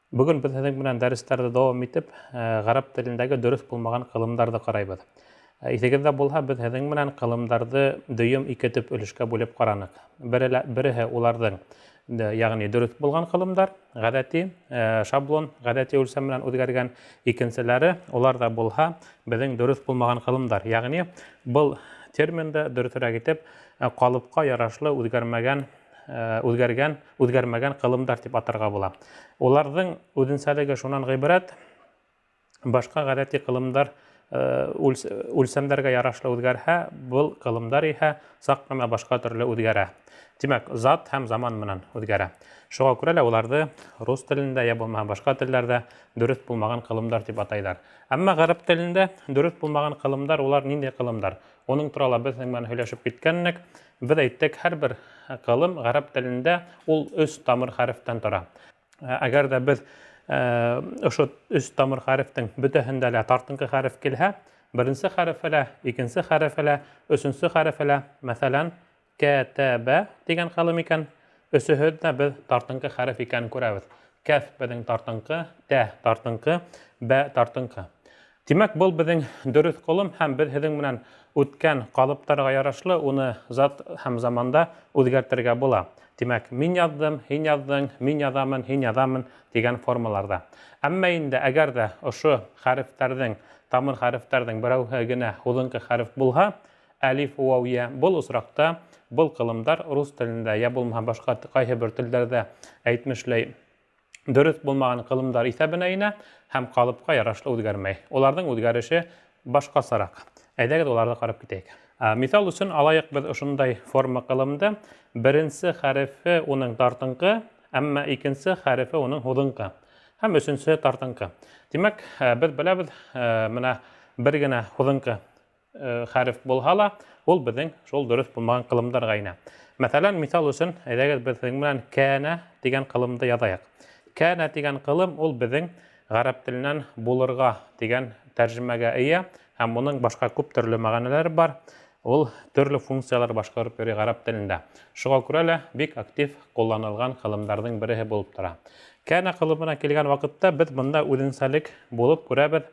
Бөгөн беҙ һеҙҙең менән дәрестәрҙе дауам итеп, ғәрәп телендәге дөрөҫ булмаған ҡылымдарҙы ҡарайбыҙ. Иҫегеҙҙә булһа, беҙ һеҙҙең менән ҡылымдарҙы дөйөм ике төп өлөшкә бүлеп ҡараныҡ. Береһе уларҙың, йәғни дөрөҫ булған ҡылымдар, ғәҙәти шаблон, ғәҙәти үлсәм менән үҙгәргән. Икенселәре, улар ҙа булһа, беҙҙең дөрөҫ булмаған ҡылымдар. Йәғни был терминды дөрөҫөрәк итеп, ҡалыпҡа ярашлы үҙгәрмәгән үҙгәргән, үҙгәрмәгән ҡылымдар тип атарға була. Уларҙың үҙенсәлеге шунан ғибәрәт, башҡа ғәҙәти ҡылымдар үлсәмдәргә ярашлы үҙгәрһә, был ҡылымдар иһә саҡ ҡына башҡа төрлө үҙгәрә. Тимәк, зат һәм заман менән үҙгәрә. Шуға күрә лә уларҙы рус телендә йә булмаһа башҡа телдәрҙә дөрөҫ булмаған ҡылымдар тип атайҙар. Әммә ғәрәп телендә дөрөҫ булмаған ҡылымдар улар ниндәй ҡылымдар? Уның турала беҙ һеҙҙең менән һөйләшеп киткән инек. Беҙ әйттек, һәр бер ҡылым ғәрәп телендә ул өс тамыр хәрефтән тора. Әгәр ҙә беҙ ошо өс тамыр хәрефтең бөтәһендә лә тартынҡы хәреф килһә, беренсе хәрефе лә, икенсе хәрефе лә, өсөнсө хәрефе лә, мәҫәлән, кәтәбә тигән ҡылым икән, өсөһө дә беҙ тартынҡы хәреф икәнен күрәбеҙ. Кәф беҙҙең тартынҡы, тә тартынҡы, бә тартынҡы. Тимәк, был беҙҙең дөрөҫ ҡолым һәм беҙ һеҙҙең менән үткән ҡалыптарға ярашлы уны зат һәм заманда үҙгәртергә була. Тимәк, мин яҙҙым, һин яҙҙың, мин яҙамын, һин яҙамын тигән формаларҙа. Әммә инде әгәр ҙә ошо хәрефтәрҙең, тамыр хәрефтәрҙең берәүһе генә һуҙынҡы хәреф булһа, әлиф, вау, йә, был осраҡта был ҡылымдар рус телендә йә булмаһа башҡа ҡайһы бер телдәрҙә әйтмешләй дөрөҫ булмаған ҡылымдар иҫәбенә инә һәм ҡалыпҡа ярашлы үҙгәрмәй. Уларҙың үҙгәреше башҡасараҡ. Әйҙәгеҙ уларҙы ҡарап китәйек. Миҫал өсөн алайыҡ беҙ ошондай форма ҡылымды. Беренсе хәрефе уның тартынҡы, әммә икенсе хәрефе уның һуҙынҡы. Һәм өсөнсөһө тартынҡы. Тимәк, беҙ беләбеҙ, менә бер генә һуҙынҡы хәреф булһа ла, ул беҙҙең шул дөрөҫ булмаған ҡылымдарға инә. Мәҫәлән, миҫал өсөн, әйҙәгеҙ беҙ һеҙҙең менән кәнә тигән ҡылымды яҙайыҡ. Кәнә тигән ҡылым ул беҙҙең ғәрәп теленән булырға тигән тәржемәгә эйә һәм уның башҡа күп төрлө мәғәнәләре бар. Ул төрлө функциялар башҡарып йөрөй ғәрәп телендә. Шуға күрә лә бик актив ҡулланылған ҡылымдарҙың береһе булып тора. Кәнә ҡылымына килгән ваҡытта беҙ бында үҙенсәлек булып күрәбеҙ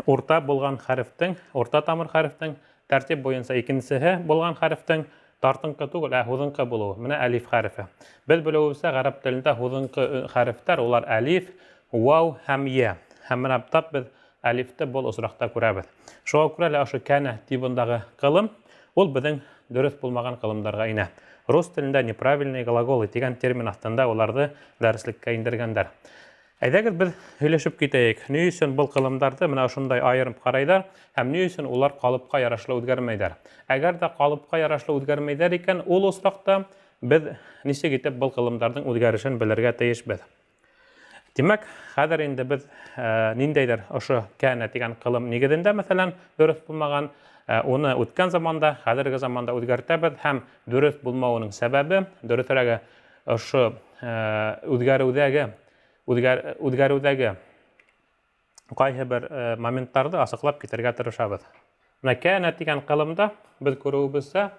урта булған хәрефтең, урта тамыр хәрефтең тәртип буйынса икенсеһе булған хәрефтең тартынҡы түгел, ә һуҙынҡы булыуы. Менә әлиф хәрефе. Беҙ белеүебеҙсә, ғәрәп телендә һуҙынҡы хәрефтәр улар әлиф, вау һәм йә. Һәм менә тап беҙ әлифте был осраҡта күрәбеҙ. Шуға күрә лә ошо кәнә тибындағы ҡылым ул беҙҙең дөрөҫ булмаған ҡылымдарға инә. Рус телендә неправильные глаголы тигән термин аҫтында уларҙы дәреслеккә индергәндәр. Әйҙәгеҙ беҙ һөйләшеп китәйек. Ни өсөн был ҡылымдарҙы менә ошондай айырып ҡарайҙар һәм ни өсөн улар ҡалыпҡа ярашлы үҙгәрмәйҙәр? Әгәр ҙә ҡалыпҡа ярашлы үҙгәрмәйҙәр икән, ул осраҡта беҙ нисек итеп был ҡылымдарҙың үҙгәрешен белергә тейешбеҙ? Тимәк, хәҙер инде беҙ ниндәйҙер ошо кәнә тигән ҡылым нигеҙендә, мәҫәлән, дөрөҫ булмаған, уны үткән заманда, хәҙерге заманда үҙгәртәбеҙ һәм дөрөҫ булмауының сәбәбе, дөрөҫөрәге, ошо үҙгәреүҙәге үҙгәреүҙәге ҡайһы бер моменттарҙы асыҡлап китергә тырышабыҙ. Менә кәнә тигән ҡылымда беҙ күреүебеҙсә,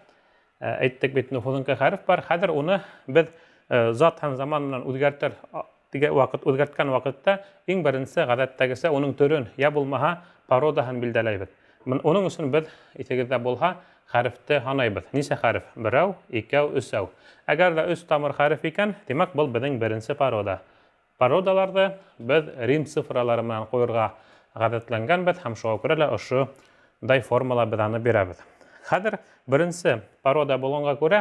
әйттек бит, һуҙынҡы хәреф бар. Хәҙер уны беҙ зат һәм заман менән үҙгәртер тигән ваҡыт үҙгәрткән ваҡытта иң беренсе ғәҙәттәгесә уның төрөн йә булмаһа породаһын билдәләйбеҙ. Уның өсөн беҙ, иҫегеҙҙә булһа, хәрефте һанайбыҙ. Нисә хәреф? Берәү, икәү, өсәү. Әгәр ҙә өс тамыр хәреф икән, тимәк, был беҙҙең беренсе порода. Породаларҙы беҙ рим цифралары менән ҡуйырға ғәҙәтләнгәнбеҙ һәм шуға күрә лә ошондай формала беҙ аны бирәбеҙ. Хәҙер беренсе порода булғанға күрә,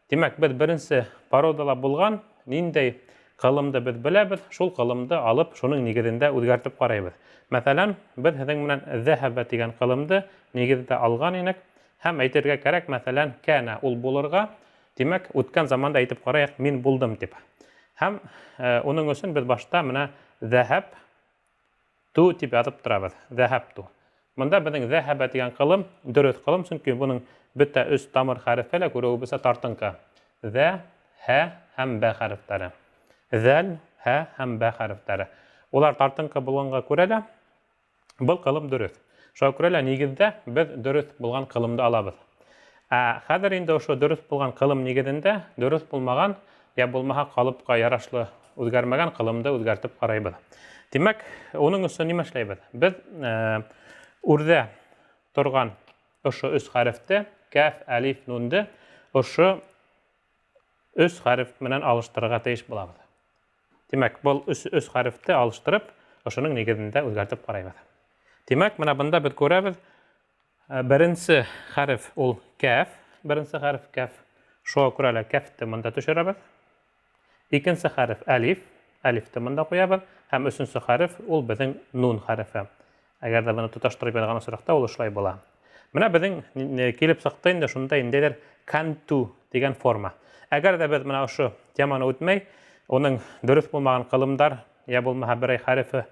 Тимәк, беҙ беренсе породала булған ниндәй ҡылымды беҙ беләбеҙ, шул ҡылымды алып, шуның нигеҙендә үҙгәртеп ҡарайбыҙ. Мәҫәлән, беҙ һеҙҙең менән зәһәбә тигән ҡылымды нигеҙҙә алған инек һәм әйтергә кәрәк, мәҫәлән, кәнә ул булырға, тимәк, үткән заманда әйтеп ҡарайыҡ, мин булдым тип. Һәм уның өсөн беҙ башта менә зәһәб Ту тип яҙып торабыҙ. Зәһәбту. Бында беҙҙең зәһәбә тигән ҡылым дөрөҫ ҡылым, сөнки буның бөтә өс тамыр хәрефе лә күреүебеҙсә тартынҡы. Зә, һә һәм бә хәрефтәре. Зәл, һә һәм бә хәрефтәре. Улар тартынҡы булғанға күрә лә был ҡылым дөрөҫ. Шуға күрә лә нигеҙҙә беҙ дөрөҫ булған ҡылымды алабыҙ. Ә хәҙер инде ошо дөрөҫ булған ҡылым нигеҙендә дөрөҫ булмаған йә булмаһа ҡалыпҡа ярашлы Үҙгәрмәгән ҡылымды үҙгәртеп ҡарайбыҙ. Тимәк, уның өсөн нимә эшләйбеҙ? Беҙ үрҙә торған ошо өс хәрефте, кәф, әлиф, нунды, ошо өс хәреф менән алыштырырға тейеш булабыҙ. Тимәк, был өс хәрефте алыштырып, ошоноң нигеҙендә үҙгәртеп ҡарайбыҙ. Тимәк, менә бында беҙ күрәбеҙ, беренсе хәреф ул кәф, беренсе хәреф кәф. Шуға күрә лә кәфте мында төшөрәбеҙ. Икенсе хәреф әлиф, әлифте мында ҡуябыҙ, һәм өсөнсө хәреф ул беҙҙең нун хәрефе. Әгәр ҙә быны тоташтырып яҙған осраҡта ул ошолай була. Менә беҙҙең килеп сыҡты инде шунда ниндәйҙер канту тигән форма. Әгәр ҙә беҙ менә ошо теманы үтмәй, уның дөрөҫ булмаған ҡылымдар, йә булмаһа берәй хәрефе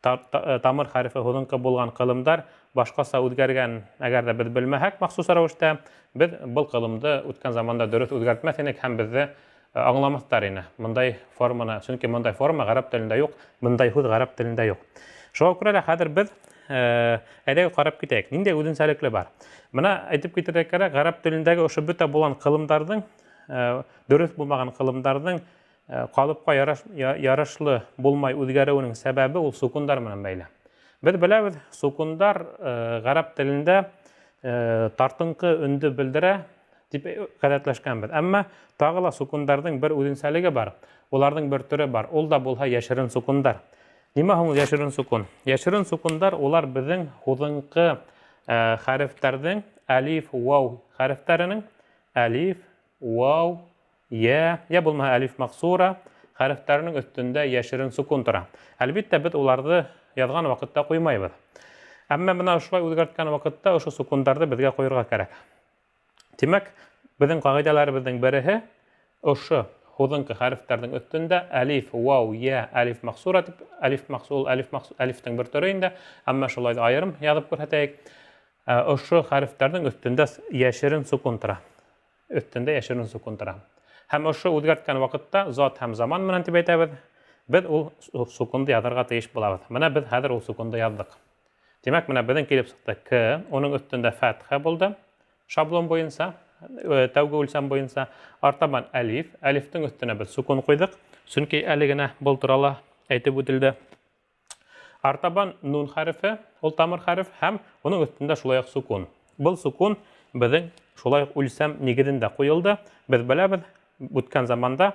тамыр хәрефе һуҙынҡы булған ҡылымдар башҡаса үҙгәргән, әгәр ҙә беҙ белмәһәк махсус рәүештә, беҙ был ҡылымды үткән заманда дөрөҫ үҙгәртмәҫ инек һәм беҙҙе аңламаҫтар ине мындай форманы, сөнки мындай форма ғәрәп телендә юҡ, мындай һүҙ ғәрәп телендә юҡ. Шуға күрә лә хәҙер беҙ әйҙәгеҙ ҡарап китәйек, ниндәй үҙенсәлекле бар. Мына әйтеп китергә кәрәк, ғәрәп телендәге ошо бөтә булған ҡылымдарҙың, дөрөҫ булмаған ҡылымдарҙың ҡалыпҡа ярашлы булмай үҙгәреүенең сәбәбе ул сукундар менән бәйле. Беҙ беләбеҙ, сукундар ғәрәп телендә тартынҡы өндө белдерә дип ғәҙәтләшкәнбеҙ. Әммә тағы ла сукундарҙың бер үҙенсәлеге бар. Уларҙың бер төрө бар. Ул да булһа йәшерен сукундар. Нимә һуң ул йәшерен сукун? Йәшерен сукундар улар беҙҙең һуҙынҡы хәрефтәрҙең әлиф, вау хәрефтәренең әлиф, вау, йә, йә булмаһа әлиф мақсура хәрефтәренең өҫтөндә йәшерен сукун тора. Әлбиттә, беҙ уларҙы яҙған ваҡытта ҡуймайбыҙ. Әммә бына ошолай үҙгәрткән ваҡытта ошо сукундарҙы беҙгә ҡуйырға кәрәк. Тимәк, беҙҙең ҡағиҙәләребеҙҙең береһе ошо һуҙынҡы хәрефтәрҙең өҫтөндә әлиф, вау, йә, әлиф мақсура тип, әлиф мақсул, әлиф мақсу, әлифтең бер төрө инде, әммә шулай ҙа айырым яҙып күрһәтәйек. Ошо хәрефтәрҙең өҫтөндә йәшерен сукун тора. Өҫтөндә йәшерен сукун тора. Һәм ошо үҙгәрткән ваҡытта зат һәм заман менән тип әйтәбеҙ, беҙ ул сукунды яҙырға тейеш булабыҙ. Менә беҙ хәҙер ул сукунды яҙҙыҡ. Тимәк, менә беҙҙең килеп сыҡты К, уның өҫтөндә фәтхә булды. Шаблон буйынса, тәүге үлсәм буйынса, артабан әлиф, әлифтең өҫтөнә беҙ сукун ҡуйҙыҡ, сөнки әле генә был турала әйтеп үтелде. Артабан нун хәрефе, ул тамыр хәреф һәм уның өҫтөндә шулай уҡ сукун. Был сукун беҙҙең шулай уҡ үлсәм нигеҙендә ҡуйылды. Беҙ беләбеҙ, үткән заманда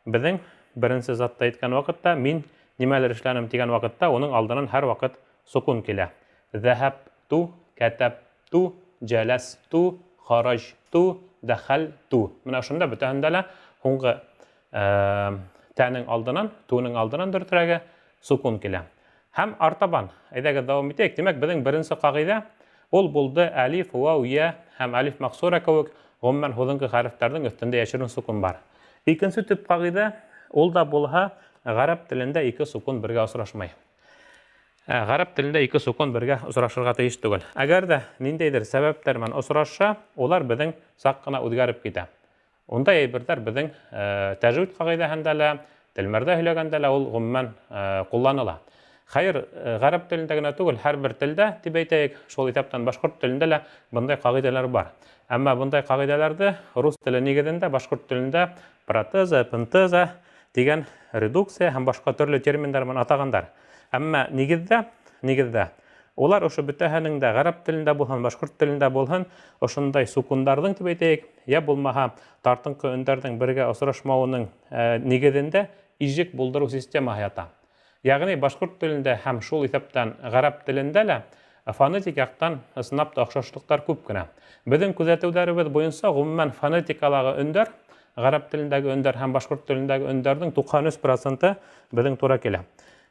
беҙҙең беренсе затты әйткән ваҡытта мин нимәлер эшләнем тигән ваҡытта уның алдынан һәр ваҡыт сукун килә. Зәһәбту, кәтәбту, җәләсту, хараҗту, дәхәлту. Менә шунда бөтәһендә лә һуңғы тәнең алдынан, туның алдынан дөрөҫрәге сукун килә. Һәм артабан, әйҙәгеҙ дауам итәйек. Тимәк, беҙҙең беренсе ҡағиҙә ул булды әлиф, вау, йә һәм әлиф мақсура кеүек ғөмүмән һуҙынҡы хәрефтәрҙең өҫтөндә йәшерен сукун бар. Икенсе төп ҡағиҙә ул да булһа ғәрәп телендә ике сукун бергә осрашмай. Ғәрәп телендә ике сукун бергә осрашырға тейеш түгел. Әгәр ҙә ниндәйҙер сәбәптәр менән осрашһа, улар беҙҙең саҡ ҡына үҙгәреп китә. Ундай әйберҙәр беҙҙең тәжүид ҡағиҙәһендә лә, телмәрҙә һөйләгәндә лә ул ғөмүмән ҡулланыла. Хәйер, ғәрәп телендә генә түгел, һәр бер телдә, тип әйтәйек, шул иҫәптән башҡорт телендә лә бындай ҡағиҙәләр бар. Әммә бындай ҡағиҙәләрҙе рус теле нигеҙендә, башҡорт телендә протеза, пентеза тигән редукция һәм башҡа төрлө терминдар менән атағандар. Әммә нигеҙҙә улар ошо бөтәһенең дә ғәрәп телендә булһын, башҡорт телендә булһын, ошондай сукундарҙың тип әйтәйек, йә булмаһа тартынҡы өндәрҙең бергә осрашмауының нигеҙендә ижек булдырыу системаһы ята. Йәғни башҡорт телендә һәм шул иҫәптән ғәрәп телендә лә фонетик яҡтан ысынлап та оҡшашлыҡтар күп кенә. Беҙҙең күҙәтеүҙәребеҙ буйынса ғөмүмән фонетикалағы өндәр, ғәрәп телендәге өндәр һәм башҡорт телендәге өндәрҙең 93% беҙҙең тура килә.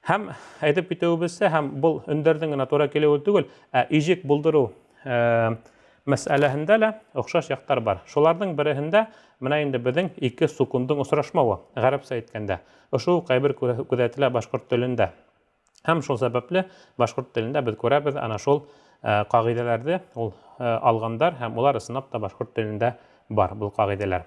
Һәм әйтеп китеүебеҙсә, һәм был өндәрҙең генә тура килеүе түгел, ә ижек булдырыу мәсьәләһендә лә оҡшаш яҡтар бар. Шуларҙың береһендә менә инде беҙҙең ике сукундың осрашмауы, ғәрәпсә әйткәндә. Ошо уҡ әйбер күҙәтелә башҡорт телендә. Һәм шул сәбәпле башҡорт телендә беҙ күрәбеҙ ана шул ҡағиҙәләрҙе ул алғандар һәм улар ысынлап та башҡорт телендә бар был ҡағиҙәләр.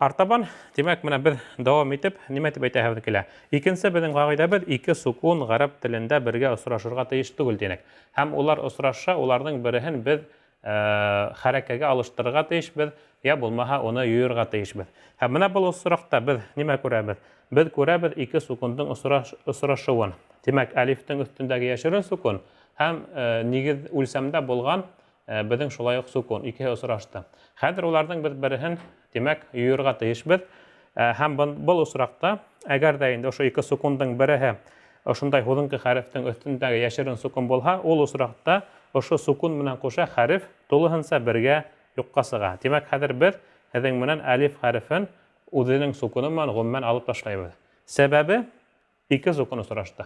Артабан, тимәк, менә беҙ дауам итеп, нимә тип әйтәһебеҙ килә? Икенсе беҙҙең ҡағиҙәбеҙ ике сукун ғәрәп телендә бергә осрашырға тейеш түгел тинек. Һәм улар осрашһа, уларҙың береһен беҙ хәрәкәгә алыштырырға тейешбеҙ, я булмаһа уны юйырға тейешбеҙ. Һәм менә был осраҡта беҙ нимә күрәбеҙ? Беҙ күрәбеҙ ике сукундың осрашыуын. Тимәк, әлифтең өҫтөндәге йәшерен сукун һәм нигеҙ үлсәмдә булған беҙҙең шулай уҡ сукун, икеһе осрашты. Хәҙер уларҙың беҙ береһен, тимәк, юйырға тейешбеҙ. Һәм был осраҡта, әгәр ҙә инде ошо ике сукундың береһе ошондай һуҙынҡы хәрефтең өҫтөндәге йәшерен сукун булһа, ул осраҡта ошо сукун менән ҡуша хәреф тулыһынса бергә юҡҡа сыға. Тимәк, хәҙер беҙ һеҙҙең менән әлиф хәрефен үҙенең сукуны менән ғөмүмән алып ташлайбыҙ. Сәбәбе ике сукун осрашты.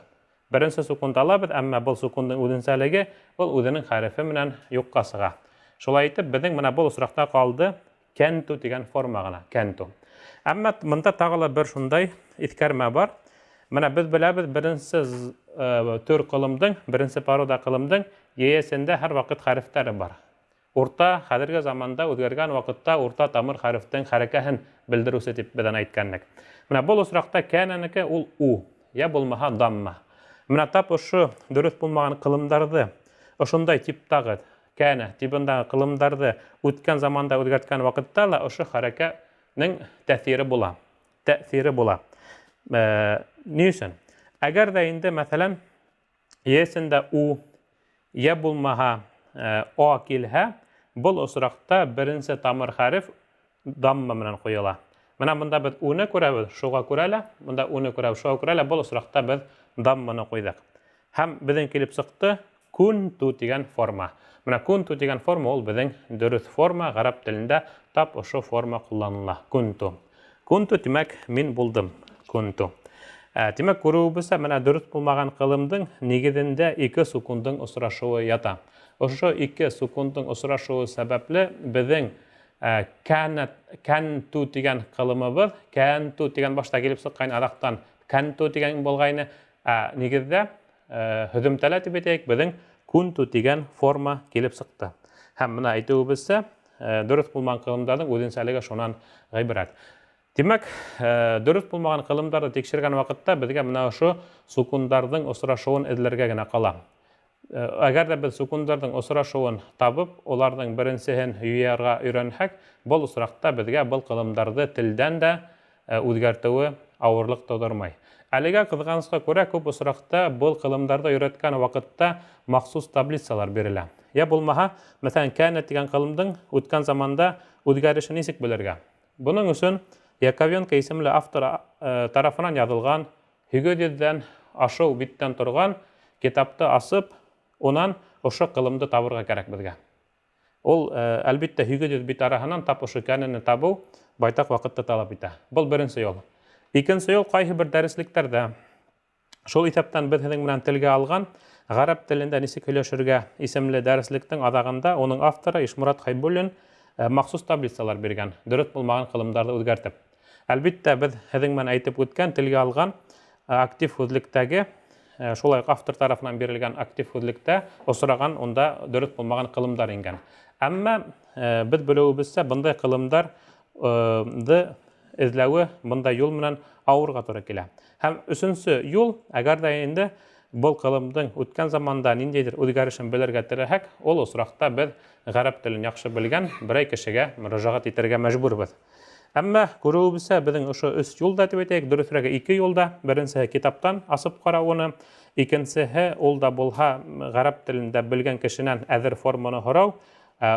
Беренсе сукунды алабыҙ, әммә был сукундың үҙенсәлеге был үҙенең хәрефе менән юҡҡа сыға. Шулай итеп, беҙҙең менә был осраҡта ҡалды кәнту тигән форма ғына, кәнту. Әммә бында тағы ла бер шундай иҫкәрмә бар. Менә беҙ беләбеҙ, беренсе төр ҡылымдың, беренсе порода ҡылымдың йәйәсендә һәр ваҡыт хәрефтәре бар. Урта, хәҙерге заманда үҙгәргән ваҡытта урта тамыр хәрефтең хәрәкәһен белдереүсе тип беҙ аны әйткәнлек. Менә был осраҡта кәнәнеке ул у, я булмаһа дамма. Менә тап ошо дөрөҫ булмаған ҡылымдарҙы, ошондай типтағы кәнә тибындағы ҡылымдарҙы үткән заманда үҙгәрткән ваҡытта ла ошо хәрәкәнең тәьҫире була. Тәьҫире була. Ни өсөн? Әгәр ҙә инде, мәҫәлән, йәсендә у, я булмаһа а килһә, был осраҡта беренсе тамыр хәреф дамма менән ҡуйыла. Менә бында беҙ уны күрәбеҙ, шуға күрә лә, бында уны күрәбеҙ, шуға күрә лә был осраҡта беҙ дамманы ҡуйҙыҡ. Һәм беҙҙең килеп сыҡты кунту тигән форма. Менә кунту тигән форма ул беҙҙең дөрөҫ форма, ғәрәп телендә тап ошо форма ҡулланыла. Кунту. Кунту, тимәк, мин булдым. Кунту. Тимәк, күреүебеҙсә, менә дөрөҫ булмаған ҡылымдың нигеҙендә ике сукундың осрашыуы ята. Ошо ике сукундың осрашыуы сәбәпле беҙҙең кәнәт, кәнту тигән ҡылымыбыҙ, кәнту тигән башта килеп сыҡҡайны, аҙаҡтан кәнту тигән булғайны. Нигеҙҙә һөҙөмтәлә тип әйтәйек, беҙҙең кунту тигән форма килеп сыҡты. Һәм бына әйтеүебеҙсә, дөрөҫ булмаған ҡылымдарҙың үҙенсәлеге шунан ғибрәт. Тимәк, дөрөҫ булмаған ҡылымдарҙы тикшергән ваҡытта беҙгә бына ошо сукундарҙың осрашыуын эҙләргә генә ҡала. Әгәр ҙә беҙ сукундарҙың осрашыуын табып, уларҙың беренсеһен юярға өйрәнһәк, был осраҡта беҙгә был ҡылымдарҙы телдән дә үҙгәртеүе ауырлыҡ тыуҙырмай. Әлегә ҡыҙғанысҡа күрә күп осраҡта был ҡылымдарҙы өйрәткән ваҡытта махсус таблицалар бирелә. Я булмаһа, мәҫәлән, кәнә тигән ҡылымдың үткән заманда үҙгәрешен нисек белергә? Бының өсөн Яковенко исемле автор тарафынан яҙылған 800-дән ашыу биттән торған китапты асып, унан ошо ҡылымды табырға кәрәк беҙгә. Ул, әлбиттә, 800 бит араһынан тап ошо кәнәне табыу байтаҡ ваҡытты талап итә. Был беренсе юл. Икенсе юл ҡайһы бер дәреслектәрҙә, шул иҫәптән беҙ һеҙҙең менән телгә алған ғәрәп телендә нисек һөйләшергә исемле дәреслектең аҙағында уның авторы Ишмурат Хәйбуллин махсус таблицалар биргән, дөрөҫ булмаған ҡылымдарҙы үҙгәртеп. Әлбиттә, беҙ һеҙҙең менән әйтеп үткән, телгә алған актив һүҙлектәге, шулай уҡ автор тарафынан бирелгән актив һүҙлектә осраған унда дөрөҫ булмаған ҡылымдар ингән. Әммә беҙ белеүебеҙсә, бындай ҡылымдарҙы эҙләүе бындай юл менән ауырға тура килә. Һәм өсөнсө юл, әгәр ҙә инде был ҡылымдың үткән заманда ниндәйҙер үҙгәрешен белергә теләһәк, ул осраҡта беҙ ғәрәп телен яҡшы белгән берәй кешегә мөрәжәғәт итергә мәжбүрбеҙ. Әммә күреүебеҙсә, беҙҙең ошо өс юл да тип әйтәйек, дөрөҫөрәге ике юл да. Беренсеһе китаптан асып ҡарау уны, икенсеһе ул да булһа ғәрәп телендә белгән кешенән әҙер форманы һорау.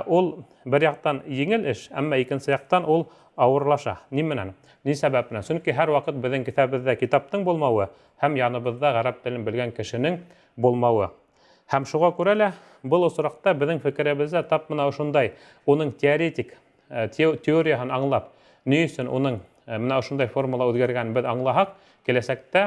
Ул бер яҡтан еңел эш, әммә икенсе яҡтан ул ауырлаша. Ни менән? Ни сәбәп менән? Сөнки һәр ваҡыт беҙҙең китабыбыҙҙа китаптың булмауы һәм яныбыҙҙа ғәрәп телен белгән кешенең булмауы. Һәм шуға күрә лә был осраҡта беҙҙең фекеребеҙҙә тап бына ошондай уның теоретик теорияһын аңлап, ни өсөн уның бына ошондай формула үҙгәргәнен беҙ аңлаһаҡ, киләсәктә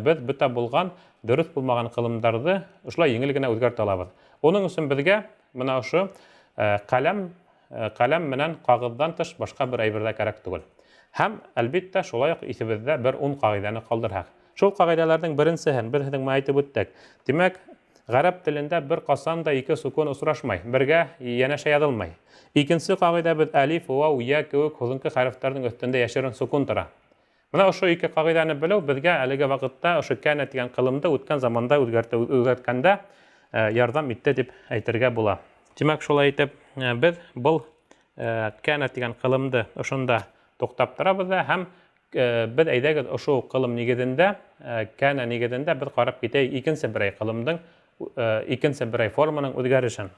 беҙ бөтә булған дөрөҫ булмаған ҡылымдарҙы ошолай еңел генә үҙгәртә алабыҙ. Уның өсөн беҙгә бына ошо ҡәләм менән ҡағыҙҙан тыш башҡа бер әйбер ҙә кәрәк түгел. Һәм әлбиттә шулай уҡ иҫебеҙҙә бер 10 ҡағиҙәне ҡалдырһаҡ. Шул ҡағиҙәләрҙең беренсеһен беҙ һеҙҙең менән әйтеп үттек. Тимәк, ғәрәп телендә бер ҡасан да ике сукун осрашмай, бергә йәнәшә яҙылмай. Икенсе ҡағиҙәбеҙ әлиф, вау, йә кеүек һуҙынҡы хәрефтәрҙең өҫтөндә йәшерен сукун тора. Бына ошо ике ҡағиҙәне белеү беҙгә әлеге ваҡытта ошо кәнә тигән ҡылымды үткән заманда үҙгәрткәндә ярҙам итте тип әйтергә була. Тимәк, шулай итеп, беҙ был кәнә тигән ҡылымды ошонда туҡтап торабыҙ да һәм беҙ әйҙәгеҙ ошо уҡ ҡылым нигеҙендә, кәнә нигеҙендә беҙ ҡарап китәйек икенсе берәй ҡылымдың, икенсе берәй форманың үҙгәрешен.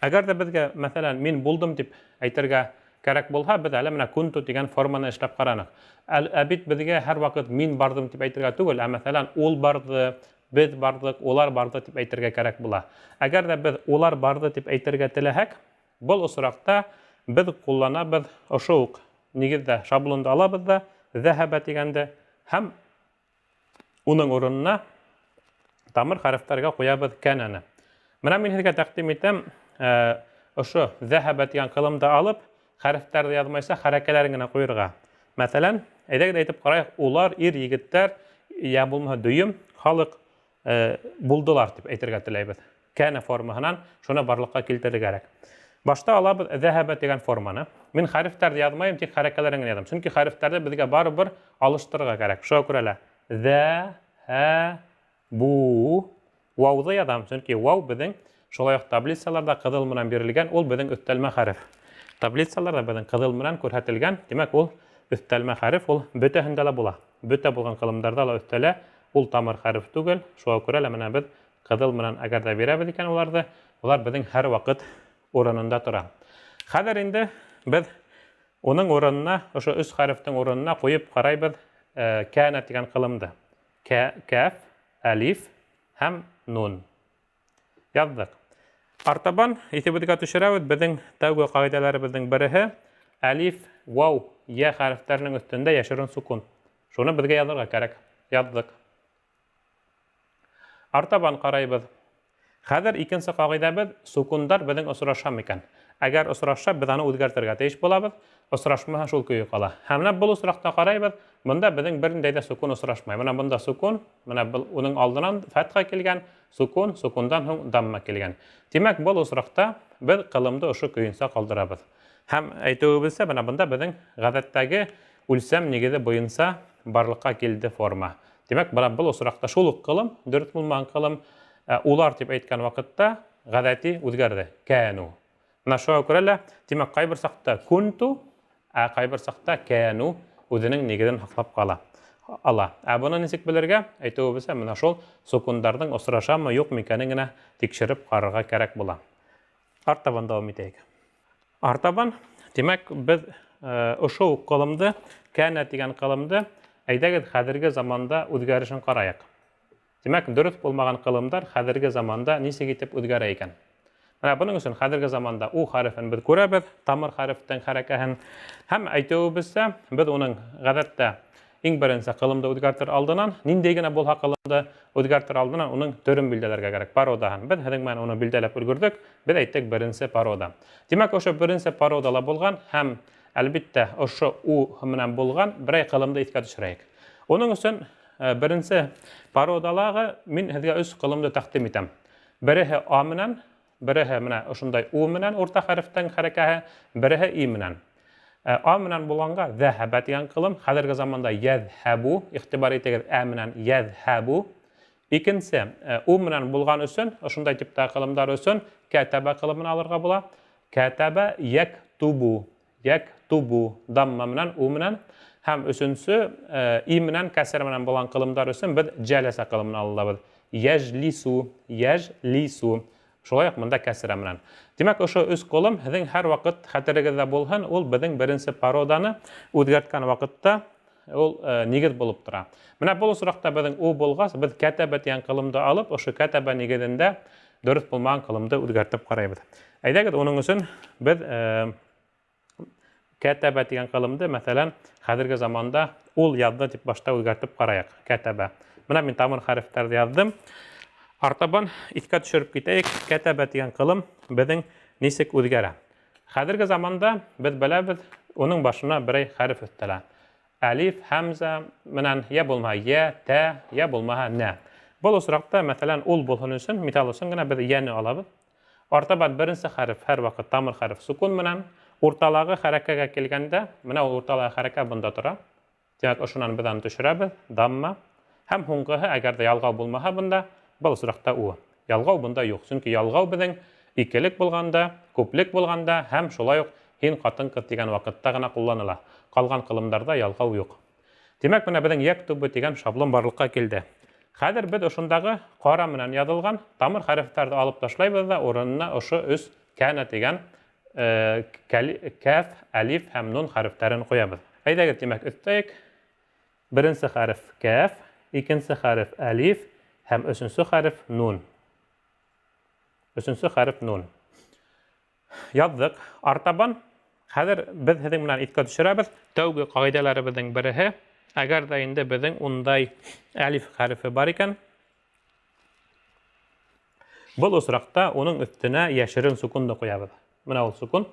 Әгәр ҙә беҙгә, мәҫәлән, мин булдым тип әйтергә кәрәк булһа, беҙ әле менә кунту тигән форманы эшләп ҡараныҡ. Ә бит беҙгә һәр ваҡыт мин барҙым тип әйтергә түгел, ә мәҫәлән, ул барҙы, беҙ барҙыҡ, улар барҙы тип әйтергә кәрәк була. Әгәр ҙә беҙ улар барҙы тип әйтергә теләһәк, был осраҡта беҙ ҡулланабыҙ ошо уҡ нигеҙҙә шаблонды алабыҙ да, зәһәбә тигәнде һәм уның урынына тамыр хәрефтәргә ҡуябыҙ кәнәне. Менә мин һеҙгә тәҡдим итәм, ошо зәһәбә тигән ҡылымды алып, хәрефтәрҙе яҙмайса хәрәкәләрен генә ҡуйырға. Мәҫәлән, әйҙәгеҙ әйтеп ҡарайыҡ, улар ир егеттәр, йә булмаһа дөйөм халыҡ булдылар тип әйтергә теләйбеҙ. Кәнә формаһынан шуны барлыҡҡа килтерергә кәрәк. Башта алабыҙ зәһәбә тигән форманы. Мин хәрефтәрҙе яҙмайым, тик хәрәкәләрен генә яҙам. Сөнки хәрефтәрҙе беҙгә барыбер алыштырырға кәрәк. Шуға күрә лә зә, һә, бу, вауҙы яҙам, сөнки вау беҙҙең шулай уҡ таблицаларда ҡыҙыл менән бирелгән, ул беҙҙең өҫтәлмә хәреф. Таблицаларда беҙҙең ҡыҙыл менән күрһәтелгән, тимәк, ул өҫтәлмә хәреф, ул бөтәһендә лә була. Бөтә булған ҡылымдарҙа ла өҫтәлә, ул тамыр хәреф түгел, шуға күрә лә менә беҙ ҡыҙыл менән әгәр ҙә бирәбеҙ икән уларҙы, улар беҙҙең һәр ваҡыт урынында тора. Хәҙер инде беҙ уның урынына, ошо өс хәрефтең урынына ҡуйып ҡарайбыҙ кәнә тигән ҡылымды. Кәф, әлиф һәм нун. Яҙҙыҡ. Артабан иҫебеҙгә төшөрәбеҙ, беҙҙең тәүге ҡағиҙәләребеҙҙең береһе әлиф, вау, йә хәрефтәренең өҫтөндә йәшерен сукун. Шуны беҙгә яҙырға кәрәк. Яҙҙыҡ. Артабан ҡарайбыҙ. Хәҙер икенсе ҡағиҙәбеҙ, сукундар беҙҙең осраша микән? Әгәр осрашса, беҙ аны үҙгәртергә тейеш булабыҙ. Осрашмаһа, шул көйө ҡала. Һәм менә был осраҡта ҡарайбыҙ, бында беҙҙең бер ниндәй ҙә сукун осрашмай. Менә бында сукун, менә был уның алдынан фәтхә килгән, сукун, сукундан һуң дамма килгән. Тимәк, был осраҡта беҙ ҡылымды ошо көйөнсә ҡалдырабыҙ. Һәм әйтеүебеҙсә, менә бында беҙҙең ғәҙәттәге үлсәм нигеҙе буйынса барлыҡҡа килде форма. Тимәк, бына был осраҡта шул уҡ ҡылым, дөрөҫ булмаған ҡылым, улар тип әйткән ваҡытта ғәҙәти үҙгәрҙе. Кәну. Менә шуға күрә лә, тимәк, ҡайбер саҡта кунту, ә ҡайбер саҡта кәну үҙенең нигеҙен һаҡлап ҡала ала. Ә быны нисек белергә? Әйтеүебеҙсә, менә шул сукундарҙың осрашамы, юҡмы икәнен генә тикшереп ҡарарға кәрәк була. Артабан дауам итәйек. Артабан, тимәк, беҙ ошо уҡ ҡылымды, кәнә тигән ҡылымды, әйҙәгеҙ хәҙерге заманда үҙгәрешен ҡарайыҡ. Тимәк, дөрөҫ булмаған ҡылымдар хәҙерге заманда нисек итеп үҙгәрә икән? Менә бының өсөн хәҙерге заманда у хәрефен беҙ күрәбеҙ, тамыр хәрефтең хәрәкәһен. Һәм әйтеүебеҙсә, беҙ уның ғәҙәттә иң беренсе ҡылымды үҙгәртер алдынан, ниндәй генә булһа ҡылымды үҙгәртер алдынан уның төрөн билдәләргә кәрәк, породаһын. Беҙ һеҙҙең менән уны билдәләп өлгөрҙөк, беҙ әйттек беренсе порода. Тимәк, ошо беренсе породала булған һәм әлбиттә ошо у менән булған берәй ҡылымды иҫкә төшөрәйек. Уның өсөн беренсе породалағы мин һеҙгә өс ҡылымды тәҡдим итәм. Береһе А менән, береһе менә ошондай У менән урта хәрефтең хәрәкәһе, береһе И менән. А менән булғанға зәһәбә тигән ҡылым, хәҙерге заманда йәҙһәбу, иғтибар итегеҙ, ә менән йәҙһәбу. Икенсе, У менән булған өсөн, ошондай типтәге ҡылымдар өсөн кәтәбә ҡылымын алырға була. Кәтәбә йәктубу, йәктубу, дамма менән, У менән. Һәм өсөнсө, И менән, кәсер менән булған ҡылымдар өсөн беҙ жәләсә ҡылымын алабыҙ. Йәжлису, йәжлису. Шулай уҡ бында кәсерә менән. Тимәк, ошо өс ҡылым һеҙҙең һәр ваҡыт хәтерегеҙҙә булһын, ул беҙҙең беренсе породаны үҙгәрткән ваҡытта ул нигеҙ булып тора. Менә был осраҡта беҙҙең у булғас, беҙ кәтәбә тигән ҡылымды алып, ошо кәтәбә нигеҙендә дөрөҫ булмаған ҡылымды үҙгәртеп ҡарайбыҙ. Әйҙәгеҙ, уның өсөн беҙ кәтәбә тигән ҡылымды, мәҫәлән, хәҙерге заманда ул яҙҙы тип башта үҙгәртеп ҡарайыҡ. Кәтәбә. Менә мин тамыр хәрефтәрҙе яҙҙым. Артабан иҫкә төшөрөп китәйек, кәтәбә тигән ҡылым беҙҙең нисек үҙгәрә. Хәҙерге заманда беҙ беләбеҙ, уның башына берәй хәреф өҫтәлә. Әлиф, һәмзә менән йә булмаһа йә, тә, йә булмаһа нә. Был осраҡта, мәҫәлән, ул булһын өсөн, миҫал өсөн генә беҙ йәне алабыҙ. Артабан беренсе хәреф һәр ваҡыт тамыр хәреф сукун менән, урталағы хәрәкәгә килгәндә, менә ул урталағы хәрәкә бында тора. Тимәк, ошонан беҙ аны төшөрәбеҙ, дамма. Һәм һуңғыһы, әгәр ҙә ялғау булмаһа бында, был осраҡта у. Ялғау бында юҡ, сөнки ялғау беҙҙең икелек булганда, күплек булганда һәм шулай ук һин хатын-кыз дигән вакытта гына кулланыла. Калган кылымдарда ялгау юк. Димәк, менә безнең яктубу дигән шаблон барлыкка килде. Хәзер без ошындагы кара менән язылган тамыр хәрефләрне алып ташлайбыз да урынына ошо өс кәнә дигән кәф, әлиф һәм нун хәрефләрен куябыз. Әйдәгез, димәк, өстәйек. Беренче хәреф кәф, икенче хәреф әлиф һәм өченче хәреф нун. Өченче хәреф нун. Яздык. Артабан хәзер без һеҙҙең менән иҫкә төшөрәбеҙ. Тәүге ҡағиҙәләребеҙҙең береһе, әгәр ҙә инде беҙҙең ундай әлиф хәрефе бар икән, был осраҡта уның өҫтөнә йәшерен сукунды ҡуябыҙ. Менә ул сукун.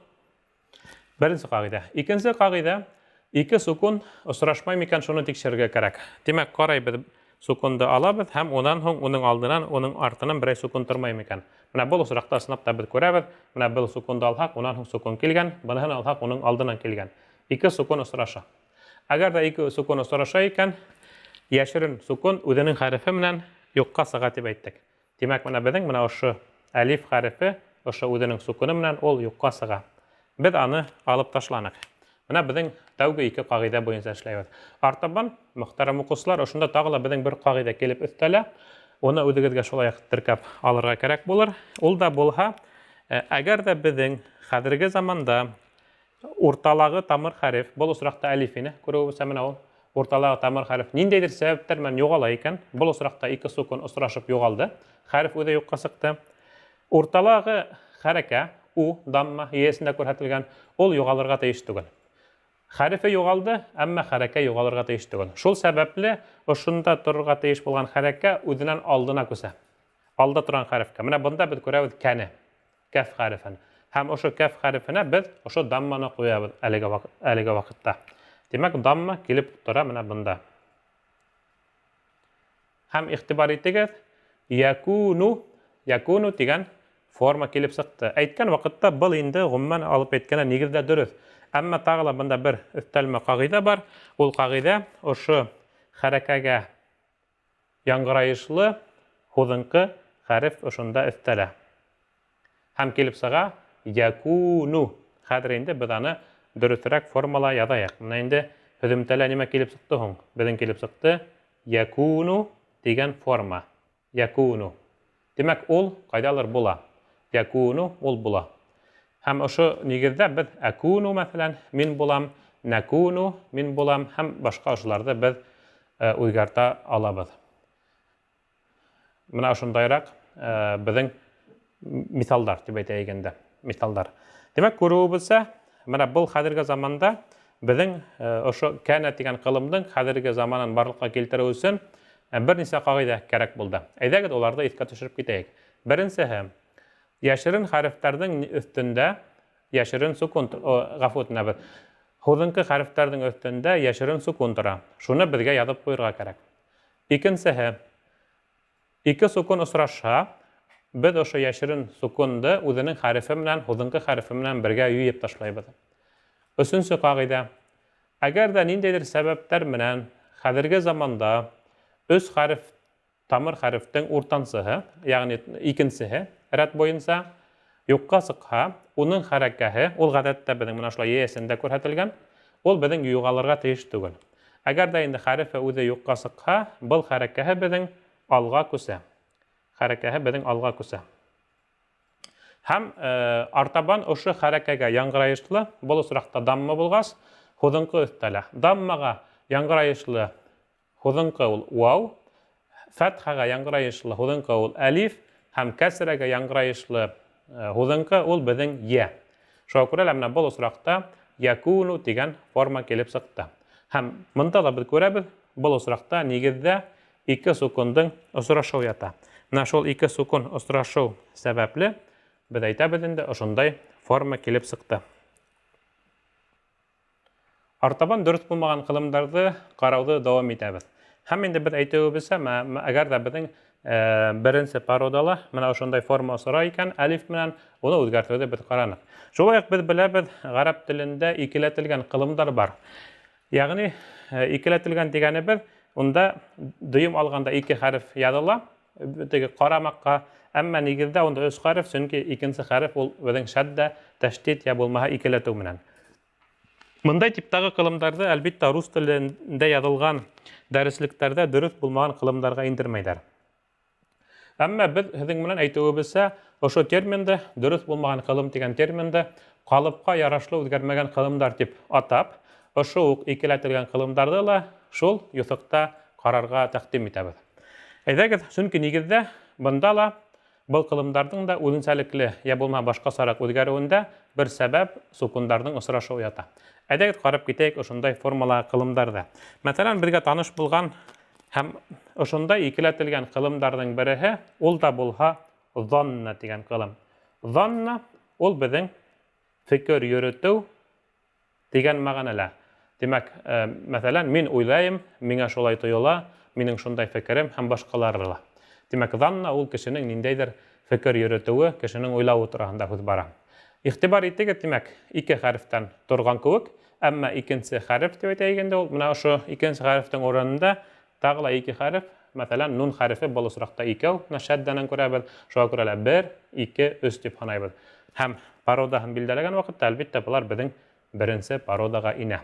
Беренсе ҡағиҙә. Икенсе ҡағиҙә, ике сукун осрашмай микән, шуны тикшерергә кәрәк. Тимәк, ҡарайбыҙ, сукунды алабыҙ һәм унан һуң уның алдынан, уның артынан берәй сукун тормай микән. Менә был осраҡта ысынлап та беҙ күрәбеҙ, менә был сукунды алһаҡ, унан һуң сукун килгән, быныһын алһаҡ, уның алдынан килгән. Ике сукун осраша. Әгәр ҙә ике сукун осраша икән, йәшерен сукун үҙенең хәрефе менән юҡҡа сыға тип әйттек. Тимәк, менә беҙҙең менә ошо әлиф хәрефе, ошо үҙенең сукуны менән ул юҡҡа сыға. Беҙ аны алып ташланыҡ. Менә беҙҙең тәүге ике ҡағиҙә буйынса эшләйбеҙ. Артабан, мөхтәрәм уҡыусылар, ошонда тағы ла беҙҙең бер ҡағиҙә килеп өҫтәлә. Уны үҙегеҙгә шулай уҡ теркәп алырға кәрәк булыр. Ул да булһа, әгәр ҙә беҙҙең хәҙерге заманда урталағы тамыр хәреф, был осрақта әлиф ине, күреүебеҙсә менә ул урталағы тамыр хәреф ниндәйҙер сәбәптәр менән юғала икән, был осрақта ике сукун осрашып юғалды, хәреф үҙе юҡҡа сыҡты. Урталағы хәрәкә, у, дамма, йәсендә күрһәтелгән, ул юғалырға тейеш түгел. Хәрефе юғалды, әммә хәрәкә юғалырға тейеш түгел. Шул сәбәпле ошонда торорға тейеш булған хәрәкә үҙенән алдына күсә. Алда торған хәрефкә. Менә бында беҙ күрәбеҙ кәне, кәф хәрефен. Һәм ошо кәф хәрефенә беҙ ошо дамманы ҡуябыҙ әлеге ваҡытта. Тимәк, дамма килеп тора менә бында. Һәм иғтибар итегеҙ, якуну, якуну тигән форма килеп сыҡты. Әйткән ваҡытта был инде ғөмүмән алып әйткәндә нигеҙҙә дөрөҫ. Әммә тағы ла бында бер өҫтәлмә ҡағиҙә бар. Ул ҡағиҙә ошо хәрәкәгә яңғырайышлы һуҙынҡы хәреф ошонда өҫтәлә. Һәм килеп сыға якуну. Хәҙер инде беҙ аны дөрөҫөрәк формала яҙайыҡ. Менә инде һөҙөмтәлә нимә килеп сыҡты һуң? Беҙҙең килеп сыҡты якуну тигән форма. Якуну. Тимәк, ул ҡайҙалыр була. Якуну ул була. Һәм ошо нигеҙҙә беҙ әкуну, мәҫәлән, мин булам, нәкуну, мин булам һәм башҡа ошоларҙы беҙ үҙгәртә алабыҙ. Менә ошондайыраҡ беҙҙең миҫалдар тип әйтәйек инде, миҫалдар. Тимәк, күреүебеҙсә, менә был хәҙерге заманда беҙҙең ошо кәнә тигән ҡылымдың хәҙерге заманын барлыҡҡа килтереү өсөн бер нисә ҡағиҙә кәрәк булды. Әйҙәгеҙ, уларҙы иҫкә төшөрөп китәйек. Беренсеһе, йәшерен хәрефтәрҙең өҫтөндә йәшерен сукун, ғәфү үтенәбеҙ, һуҙынҡы хәрефтәрҙең өҫтөндә йәшерен сукун тора. Шуны беҙгә яҙып ҡуйырға кәрәк. Икенсеһе, ике сукун осрашһа, беҙ ошо йәшерен сукунды үҙенең хәрефе менән, һуҙынҡы хәрефе менән бергә юйып ташлайбыҙ. Өсөнсө ҡағиҙә, әгәр ҙә ниндәйҙер сәбәптәр менән хәҙерге заманда өс хәреф тамыр хәрефтең уртансыһы, ягъни икенсеһе рәт буйынса юҡҡа сыҡһа, уның хәрәкәһе, ул ғәҙәттә беҙҙең менә шулай йәсендә күрһәтелгән, ул беҙҙең юғалырға тейеш түгел. Әгәр ҙә инде хәрефе үҙе юҡҡа сыҡһа, был хәрәкәһе беҙҙең алға күсә. Хәрәкәһе беҙҙең алға күсә. Һәм артабан ошо хәрәкәгә яңғырайышлы, был осраҡта дамма булғас, һуҙынҡы өҫтәлә. Даммаға яңғырайышлы һуҙынҡы ул вау, фәтхаға яңғырайышлы һуҙынҡы ул әлиф, һәм кәсрәгә яңғырайышлы һуҙынҡы ул беҙҙең йә. Шуға күрә лә менә был осраҡта якуну тигән форма килеп сыҡты. Һәм бында ла беҙ күрәбеҙ, был осраҡта нигеҙҙә ике сукундың осрашыуы ята. Менә шул ике сукун осрашыу сәбәпле беҙ әйтәбеҙ инде ошондай форма килеп сыҡты. Артабан дөрөҫ булмаған ҡылымдарҙы ҡарауҙы дауам итәбеҙ. Һәм инде беҙ әйтеүебеҙсә, әгәр ҙә беҙҙең беренсе породала менә ошондай форма осрай икән, әлиф менән, уны үҙгәртеүҙе беҙ ҡараныҡ. Шулай уҡ беҙ беләбеҙ, ғәрәп телендә икеләтелгән ҡылымдар бар. Ягъни икеләтелгән тигәнебеҙ, унда дөйөм алғанда ике хәреф яҙыла, теге ҡарамаҡҡа, Әмма нигеҙҙә унда өс хәреф, сөнки икенсе хәреф ул беҙҙең шәддә, тәшдид йә булмаһа икеләтеү менән. Мындай типтағы ҡылымдарҙы, әлбиттә, рус телендә яҙылған дәреслектәрҙә дөрөҫ булмаған ҡылымдарға индермәйҙәр. Әмма беҙ һеҙҙең менән әйтеүебеҙсә, ошо терминды, дөрөҫ булмаған ҡылым тигән терминды, ҡалыпҡа ярашлы үҙгәрмәгән ҡылымдар тип атап, ошо уҡ икеләтелгән ҡылымдарҙы ла шул юҫыҡта ҡарарға тәҡдим итәбеҙ. Әйҙәгеҙ, сөнки нигеҙҙә бында ла был ҡылымдарҙың да үҙенсәлекле йә булмаһа башҡасараҡ үҙгәреүендә бер сәбәп сукундарҙың осрашыуы ята. Әйҙәгеҙ ҡарап китәйек ошондай формала ҡылымдарҙы. Мәҫәлән, беҙгә таныш булған Һәм ошондай икеләтелгән кылымдарҙың береһе, ул да булһа занна тигән кылым. Занна ул беҙҙең фекер йөрөтөү тигән мәғәнәлә. Тимәк, э, мәҫәлән, мин уйлайым, миңә шулай тойола, минең шундай фекерем һәм башҡалары ла. Тимәк, занна ул кешенең ниндәйҙер фекер йөрөтөүе, кешенең уйлауы тураһында һүҙ бара. Иғтибар итегеҙ, тимәк, ике хәрефтән торған кеүек, әммә икенсе хәреф тип әйтәйек инде ул, менә ошо икенсе хәрефтең урынында тағы ла ике хәреф, мәҫәлән, нун хәрефе был осраҡта икәү, менә шәддәнән күрәбеҙ, шуға күрә лә бер, ике, өс тип һанайбыҙ. Һәм породаһын билдәләгән ваҡытта, әлбиттә, былар беҙҙең беренсе породаға инә.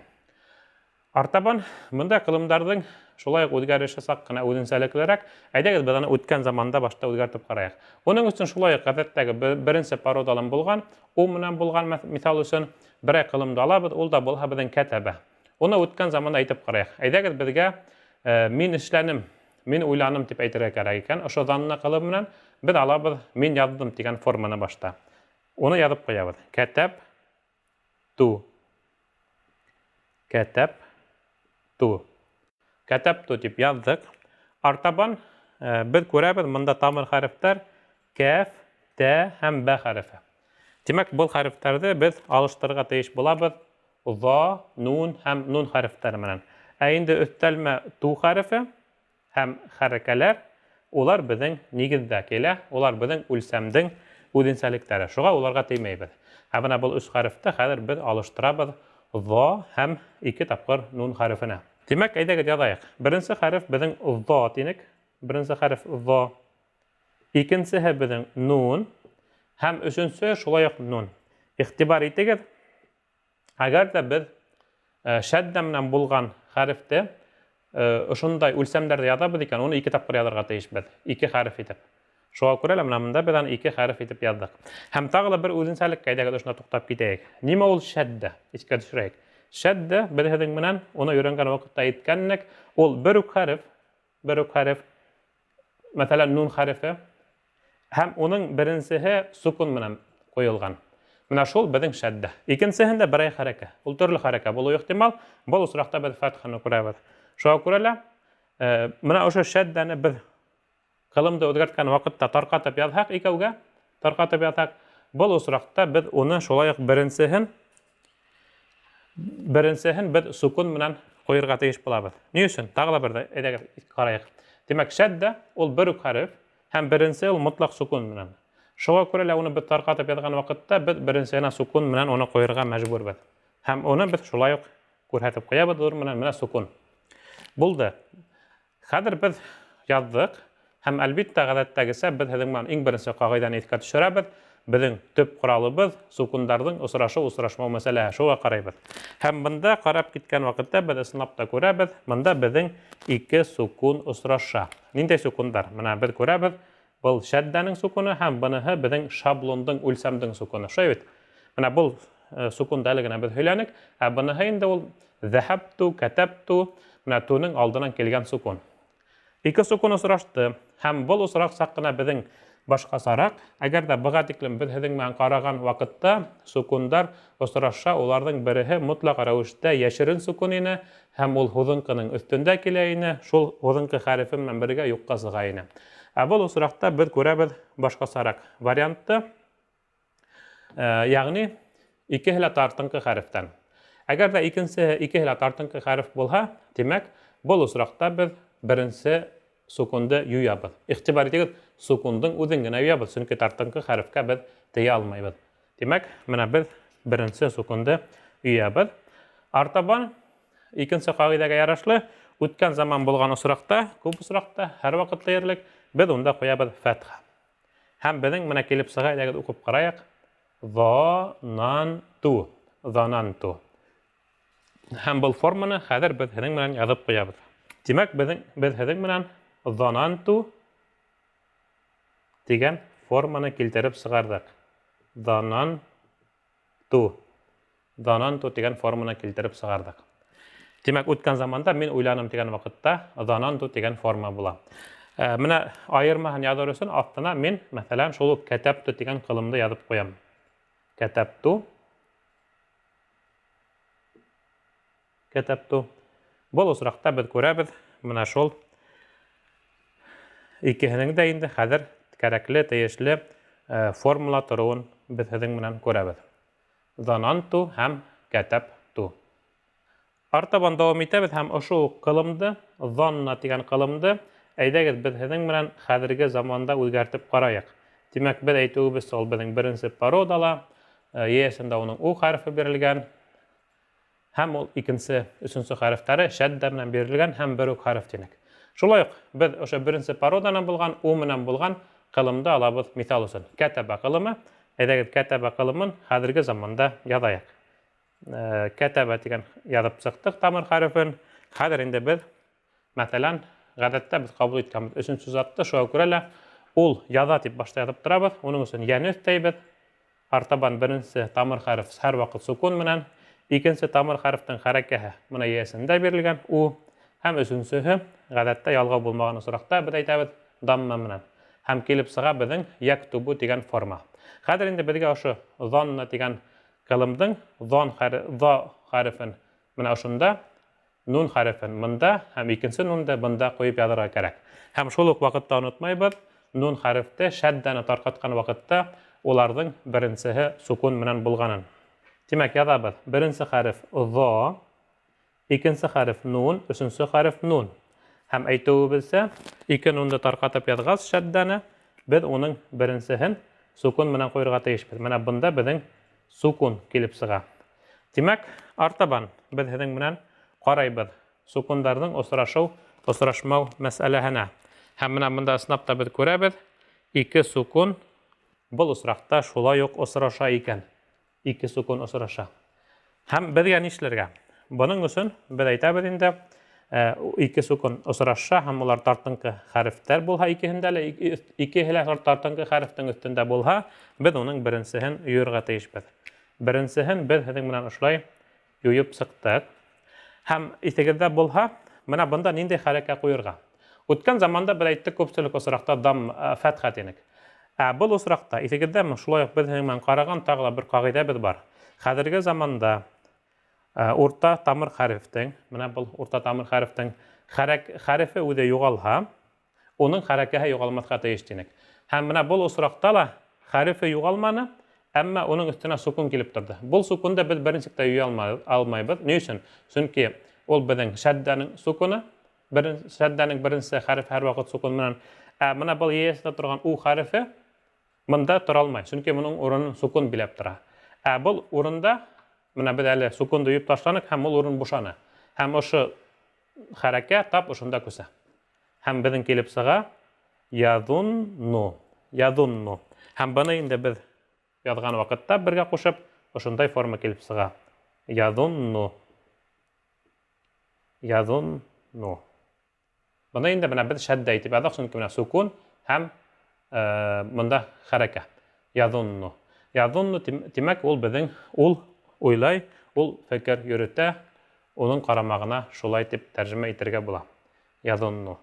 Артабан мындай кылымдарҙың шулай уҡ үҙгәреше саҡ ҡына үҙенсәлеклерәк. Әйҙәгеҙ, беҙ аны үткән заманда башта үҙгәртеп ҡарайыҡ. Уның өсөн шулай уҡ ғәҙәттәге беренсе породалан булған, у менән булған, миҫал өсөн, берәй кылымды алабыҙ, ул да булһа беҙҙең кәтәбә. Уны үткән заманда әйтеп ҡарайыҡ. Әйҙәгеҙ, беҙгә э, мин эшләнем, мин уйланым тип әйтергә кәрәк икән. Ошо занна кылым менән беҙ алабыҙ мин яҙҙым тигән форманы башта. Уны яҙып ҡуябыҙ. Кәтәб ту. Кәтәб ту. Кәтәб ту тип яҙҙыҡ. Артабан э, беҙ күрәбеҙ мында тамыр хәрефтәр кәф, тә һәм бә хәрефе. Тимәк, был хәрефтәрҙе беҙ алыштырырға тейеш булабыҙ за, нун һәм нун хәрефтәре менән. Ә инде өҫтәлмә ту хәрефе Һәм хәрәкәләр, улар беҙҙең нигеҙҙә килә, улар беҙҙең үлсәмдең үҙенсәлектәре. Шуға уларға теймәйбеҙ. Ә бына был өс хәрефте хәҙер беҙ алыштырабыҙ ҙо һәм ике тапҡыр нун хәрефенә. Тимәк, әйҙәгеҙ яҙайыҡ. Беренсе хәреф беҙҙең ҙо тинек. Беренсе хәреф ҙо. Икенсеһе беҙҙең нун. Һәм өсөнсөһө шулай уҡ нун. Иғтибар итегеҙ, Әгәр ҙә беҙ э, шәддә менән булған хәрефте э, ошондай үлсәмдәрҙә яҙабыҙ икән, уны ике тапҡыр яҙырға тейешбеҙ, ике хәреф итеп. Шуға күрә лә менә монда беҙ аны ике хәреф итеп яҙҙыҡ. Һәм тағы ла бер үҙенсәлеккә әйҙәгеҙ ошонда туҡтап китәйек. Нимә ул шәддә? Иҫкә төшөрәйек. Шәддә беҙ һеҙҙең менән уны өйрәнгән ваҡытта әйткәннек, ул бер үк хәреф, бер үк хәреф, мәсәлән, нун хәрефе, һәм уның беренсеһе сукун менән ҡуйылған. Менә шул беҙҙең шәддә. Икенсеһендә берәй хәрәкә. Ул төрлө хәрәкә булыуы ихтимал. Был осраҡта беҙ фәтханы күрәбеҙ. Шуға күрә лә, э, менә ошо шәддәне беҙ ҡылымды үҙгәрткән ваҡытта тарҡатып яҙһаҡ икәүгә, тарҡатып яҙһаҡ, был осраҡта беҙ уны шулай уҡ беренсеһен беренсеһен беҙ сукун менән ҡуйырға тейеш булабыҙ. Ни өсөн? Тағы ла бер әйҙәгеҙ ҡарайыҡ. Тимәк, шәддә ул бер үк хәреф һәм беренсе ул мотлаҡ сукун менән. Шуға күрә лә уны беҙ тарҡатып яҙған ваҡытта беҙ беренсеһенә сукун менән уны ҡуйырға мәжбүрбеҙ. Һәм уны беҙ шулай уҡ күрһәтеп ҡуябыҙ ҙур менән менә сукун. Булды. Хәҙер беҙ яҙҙыҡ һәм, әлбиттә, ғәҙәттәгесә беҙ һеҙҙең менән иң беренсе ҡағиҙәне иҫкә төшөрәбеҙ. Беҙҙең төп ҡоралыбыҙ, сукундарҙың осрашыу-осрашмау мәсьәләһе, шуға ҡарайбыҙ. Һәм бында ҡарап киткән ваҡытта беҙ ысынлап та күрәбеҙ, бында беҙҙең ике сукун осраша. Ниндәй сукундар? Менә беҙ күрәбеҙ, был шәддәнең сукуны һәм быныһы беҙҙең шаблондың, үлсәмдең сукуны. Шулай бит? Менә был э, сукунда әле генә беҙ һөйләнек, ә быныһы инде ул зәһәбту, кәтәбту, менә тунең алдынан килгән сукун. Ике сукун осрашты, һәм был осрак саҡ кына беҙҙең башҡасараҡ. Әгәр ҙә быға тиклем беҙ һеҙҙең менән ҡараған ваҡытта сукундар осраша, уларҙың береһе мотлаҡ рәүештә йәшерен сукун ине, һәм ул һуҙынҡының өҫтөндә килә ине, шул һуҙынҡы хәрефе менән бергә юҡҡа сыға ине. Ә был осраҡта беҙ күрәбеҙ башҡасараҡ вариантты. Э, ягъни икеһе лә тартынҡы хәрефтән. Әгәр ҙә икенсеһе икеһе лә тартынҡы хәреф булһа, тимәк, был осраҡта беҙ беренсе сукунды юябыҙ. Иғтибар итегеҙ, сукундың үҙен генә юябыҙ, сөнки тартынҡы хәрефкә беҙ тейә алмайбыҙ. Тимәк, менә беҙ беренсе сукунды юябыҙ. Артабан икенсе ҡағиҙәгә ярашлы, үткән заман булған осраҡта, күп осраҡта, һәр ваҡыт тиерлек, беҙ унда ҡуябыҙ фәтха. Һәм беҙҙең менә килеп сыға, әйҙәгеҙ уҡып ҡарайыҡ. Зананту. Зананту. Һәм был форманы хәҙер беҙ һеҙҙең менән яҙып ҡуябыҙ. Тимәк, беҙҙең беҙ һеҙҙең менән зананту тигән форманы килтереп сығарҙыҡ. Занан ту. Зананту тигән форманы килтереп сығарҙыҡ. Тимәк, үткән заманда мин уйланым тигән ваҡытта зананту тигән форма була. Менә айырмаһын яҙыр өсөн аҫтына мин, мәҫәлән, шул уҡ кәтәпту тигән ҡылымды яҙып ҡуям. Кәтәпту. Кәтәпту. Был осраҡта беҙ күрәбеҙ, менә шул икеһенең дә инде хәҙер кәрәкле, тейешле формула тороуын беҙ һеҙҙең менән күрәбеҙ. Зананту һәм кәтәпту. Артабан дауам итәбеҙ һәм ошо уҡ ҡылымды, занна тигән ҡылымды, әйҙәгеҙ беҙ һеҙҙең менән хәҙерге заманда үҙгәртеп ҡарайыҡ. Тимәк, беҙ әйтеүебеҙсә, ул беҙҙең беренсе породала, йәсендә уның у хәрефе бирелгән, һәм ул икенсе, өсөнсө хәрефтәре шәддә менән бирелгән һәм бер үк хәреф тинек. Шулай уҡ беҙ ошо беренсе породанан булған, у менән булған ҡылымды алабыҙ миҫал өсөн. Кәтәбә ҡылымы, әйҙәгеҙ кәтәбә ҡылымын хәҙерге заманда яҙайыҡ. Кәтәбә тигән яҙып сыҡтыҡ тамыр хәрефен. Хәҙер инде беҙ, мәҫәлән, ғәҙәттә беҙ ҡабул иткәнбеҙ өсөнсө затты, шуға күрә лә ул яҙа тип башта яҙып торабыҙ, уның өсөн йәне өҫтәйбеҙ. Артабан беренсе тамыр хәреф һәр ваҡыт сукун менән, икенсе тамыр хәрефтең хәрәкәһе менә йәсендә бирелгән у, һәм өсөнсөһө ғәҙәттә ялғау булмаған осраҡта беҙ әйтәбеҙ дамма менән. Һәм килеп сыға беҙҙең яктубу тигән форма. Хәҙер инде беҙгә ошо занна тигән ҡылымдың зан хәре, за хәрефен менә ошонда нун хәрефен мында һәм икенсе нунды бында ҡуйып яҙырға кәрәк. Һәм шул уҡ ваҡытта онотмайбыҙ, нун хәрефте шәддәне тарҡатҡан ваҡытта уларҙың беренсеһе сукун менән булғанын. Тимәк, яҙабыҙ. Беренсе хәреф зо, икенсе хәреф нун, өсөнсө хәреф нун. Һәм әйтеүебеҙсә, ике нунды тарҡатып яҙғас шәддәне, беҙ уның беренсеһен сукун менән ҡуйырға тейешбеҙ. Менә бында беҙҙең сукун килеп сыға. Тимәк, артабан беҙ һеҙҙең менән ҡарайбыҙ сукундарҙың осрашыу, осрашмау мәсьәләһенә. Һәм менә бында ысынлап та беҙ күрәбеҙ, ике сукун был осраҡта шулай уҡ осраша икән. Ике сукун осраша. Һәм беҙгә нишләргә? Бының өсөн беҙ әйтәбеҙ инде, ике сукун осраша һәм улар тартынҡы хәрефтәр булһа, икеһендә лә, икеһе лә тартынҡы хәрефтең өҫтөндә булһа, беҙ уның беренсеһен юйырға тейешбеҙ. Беренсеһен беҙ һеҙҙең менән ошолай юйып сыҡтыҡ. Һәм иҫегеҙҙә булһа, менә бында ниндәй хәрәкә ҡуйырға? Үткән заманда беҙ әйттек, күпселек осраҡта дам фәтхә тинек. Ә был осраҡта иҫегеҙҙәме, шулай уҡ беҙ һеҙҙең менән ҡараған тағы ла бер ҡағиҙәбеҙ бар. Хәҙерге заманда урта тамыр хәрефтең, менә был урта тамыр хәрефтең хәрәк хәрефе үҙе юғалһа, уның хәрәкәһе юғалмаҫҡа тейеш тинек. Һәм менә был осраҡта ла хәрефе юғалманы, әммә уның өҫтөнә сукун килеп торҙо. Был сукунды беҙ бер нисек тә юя алмайбыҙ. Ни өсөн? Сөнки ул беҙҙең шәддәнең сукуны, шәддәнең беренсе хәрефе һәр ваҡыт сукун менән. Ә менә был йәсендә торған у хәрефе бында тора алмай, сөнки моның урынын сукун биләп тора. Ә был урында менә беҙ әле сукунды юып ташланыҡ һәм ул урын бушаны. Һәм ошо хәрәкә тап ошонда күсә. Һәм беҙҙең килеп сыға ядунну, ядунну. Һәм быны инде беҙ яҙған ваҡытта бергә ҡушып ошондай форма килеп сыға. Ядунну. Ядунну. Быны инде менә беҙ шәддә итеп яҙҙыҡ, сөнки менә сукун һәм бында хәрәкә. Ядунну. Ядунну тимәк, ул беҙҙең ул уйлай, ул фекер йөрөтә, уның ҡарамағына шулай тип тәржемә итергә була. Ядунну.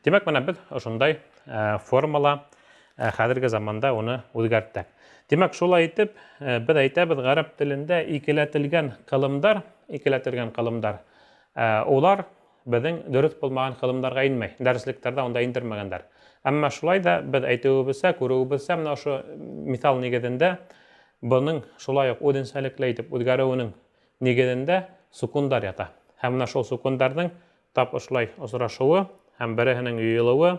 Тимәк, менә беҙ ошондай формала хәҙерге заманда уны үҙгәрттек. Тимәк, шулай итеп, беҙ әйтәбеҙ, ғәрәп телендә икеләтелгән ҡылымдар, икеләтелгән ҡылымдар, улар беҙҙең дөрөҫ булмаған ҡылымдарға инмәй. Дәреслектәрҙә унда индермәгәндәр. Әммә шулай ҙа беҙ әйтеүебеҙсә, күреүебеҙсә, менә ошо миҫал нигеҙендә бының шулай уҡ үҙенсәлекле итеп үҙгәреүенең нигеҙендә сукундар ята. Һәм менә шул сукундарҙың тап ошолай осрашыуы һәм береһенең юйылыуы,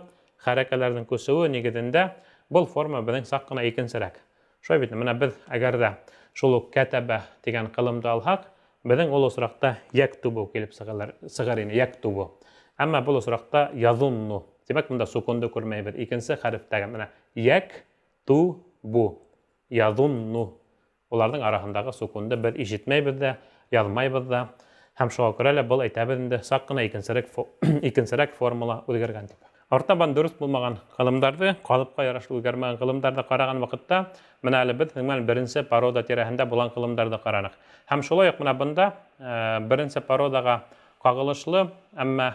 хәрәкәләрҙең күсеүе нигеҙендә был форма беҙҙең саҡ ҡына икенсерәк. Шулай бит, менә беҙ әгәр ҙә шул уҡ кәтәбә тигән ҡылымды алһаҡ, беҙҙең ул осраҡта яктубу килеп сығыр ине, яктубу. Әммә был осраҡта язунну. Тимәк, бында сукунды күрмәйбеҙ. Икенсе хәрефтәге менә Йәк, ту, бу. Язунну. Уларҙың араһындағы сукунды беҙ ишетмәйбеҙ ҙә, яҙмайбыҙ ҙа. Һәм шуға күрә лә был әйтәбеҙ инде, саҡ ҡына икенсерәк, икенсерәк формала үҙгәргән тип. Артабан дөрөҫ булмаған ҡылымдарҙы, ҡалыпҡа ярашлы үҙгәрмәгән ҡылымдарҙы ҡараған ваҡытта, менә әле беҙ һеҙҙең менән беренсе порода тирәһендә булған ҡылымдарҙы ҡараныҡ. Һәм шулай уҡ менә бында беренсе породаға ҡағылышлы, әммә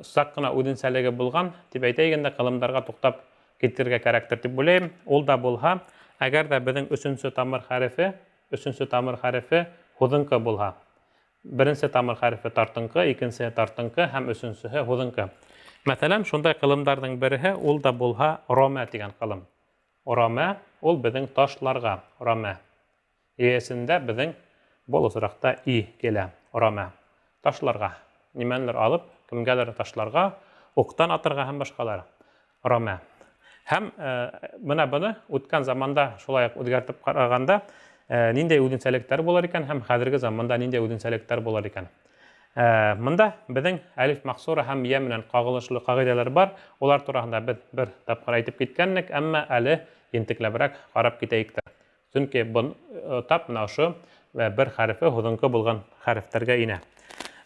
саҡ ҡына үҙенсәлеге булған, тип әйтәйек инде, ҡылымдарға туҡтап китергә кәрәктер дип уйлайым. Ул да булһа, әгәр ҙә беҙҙең өсөнсө тамыр хәрефе, өсөнсө тамыр хәрефе һуҙынҡы булһа. Беренсе тамыр хәрефе тартынҡы, икенсеһе тартынҡы һәм өсөнсөһө һуҙынҡы. Мәҫәлән, шундай ҡылымдарҙың береһе ул да булһа ромә тигән ҡылым. Ромә ул беҙҙең ташларға, ромә. Эйәсендә беҙҙең был осрақта и килә, ромә. Ташларға. Нимәнелер алып, кемгәлер ташларға, уҡтан атырға һәм башҡалар. Ромә. Һәм менә быны үткән заманда шулай уҡ үҙгәртеп ҡарағанда, ниндәй үҙенсәлектәр булыр икән һәм хәҙерге заманда ниндәй үҙенсәлектәр булыр икән. Мында беҙҙең әлиф махсура һәм йә менән ҡағылышлы ҡағиҙәләр бар. Улар тураһында беҙ бер тапҡыр әйтеп киткәннек, әммә әле ентекләберәк ҡарап китәйек тә. Сөнки бын тап менә ошо бер хәрефе һуҙынҡы булған хәрефтәргә инә.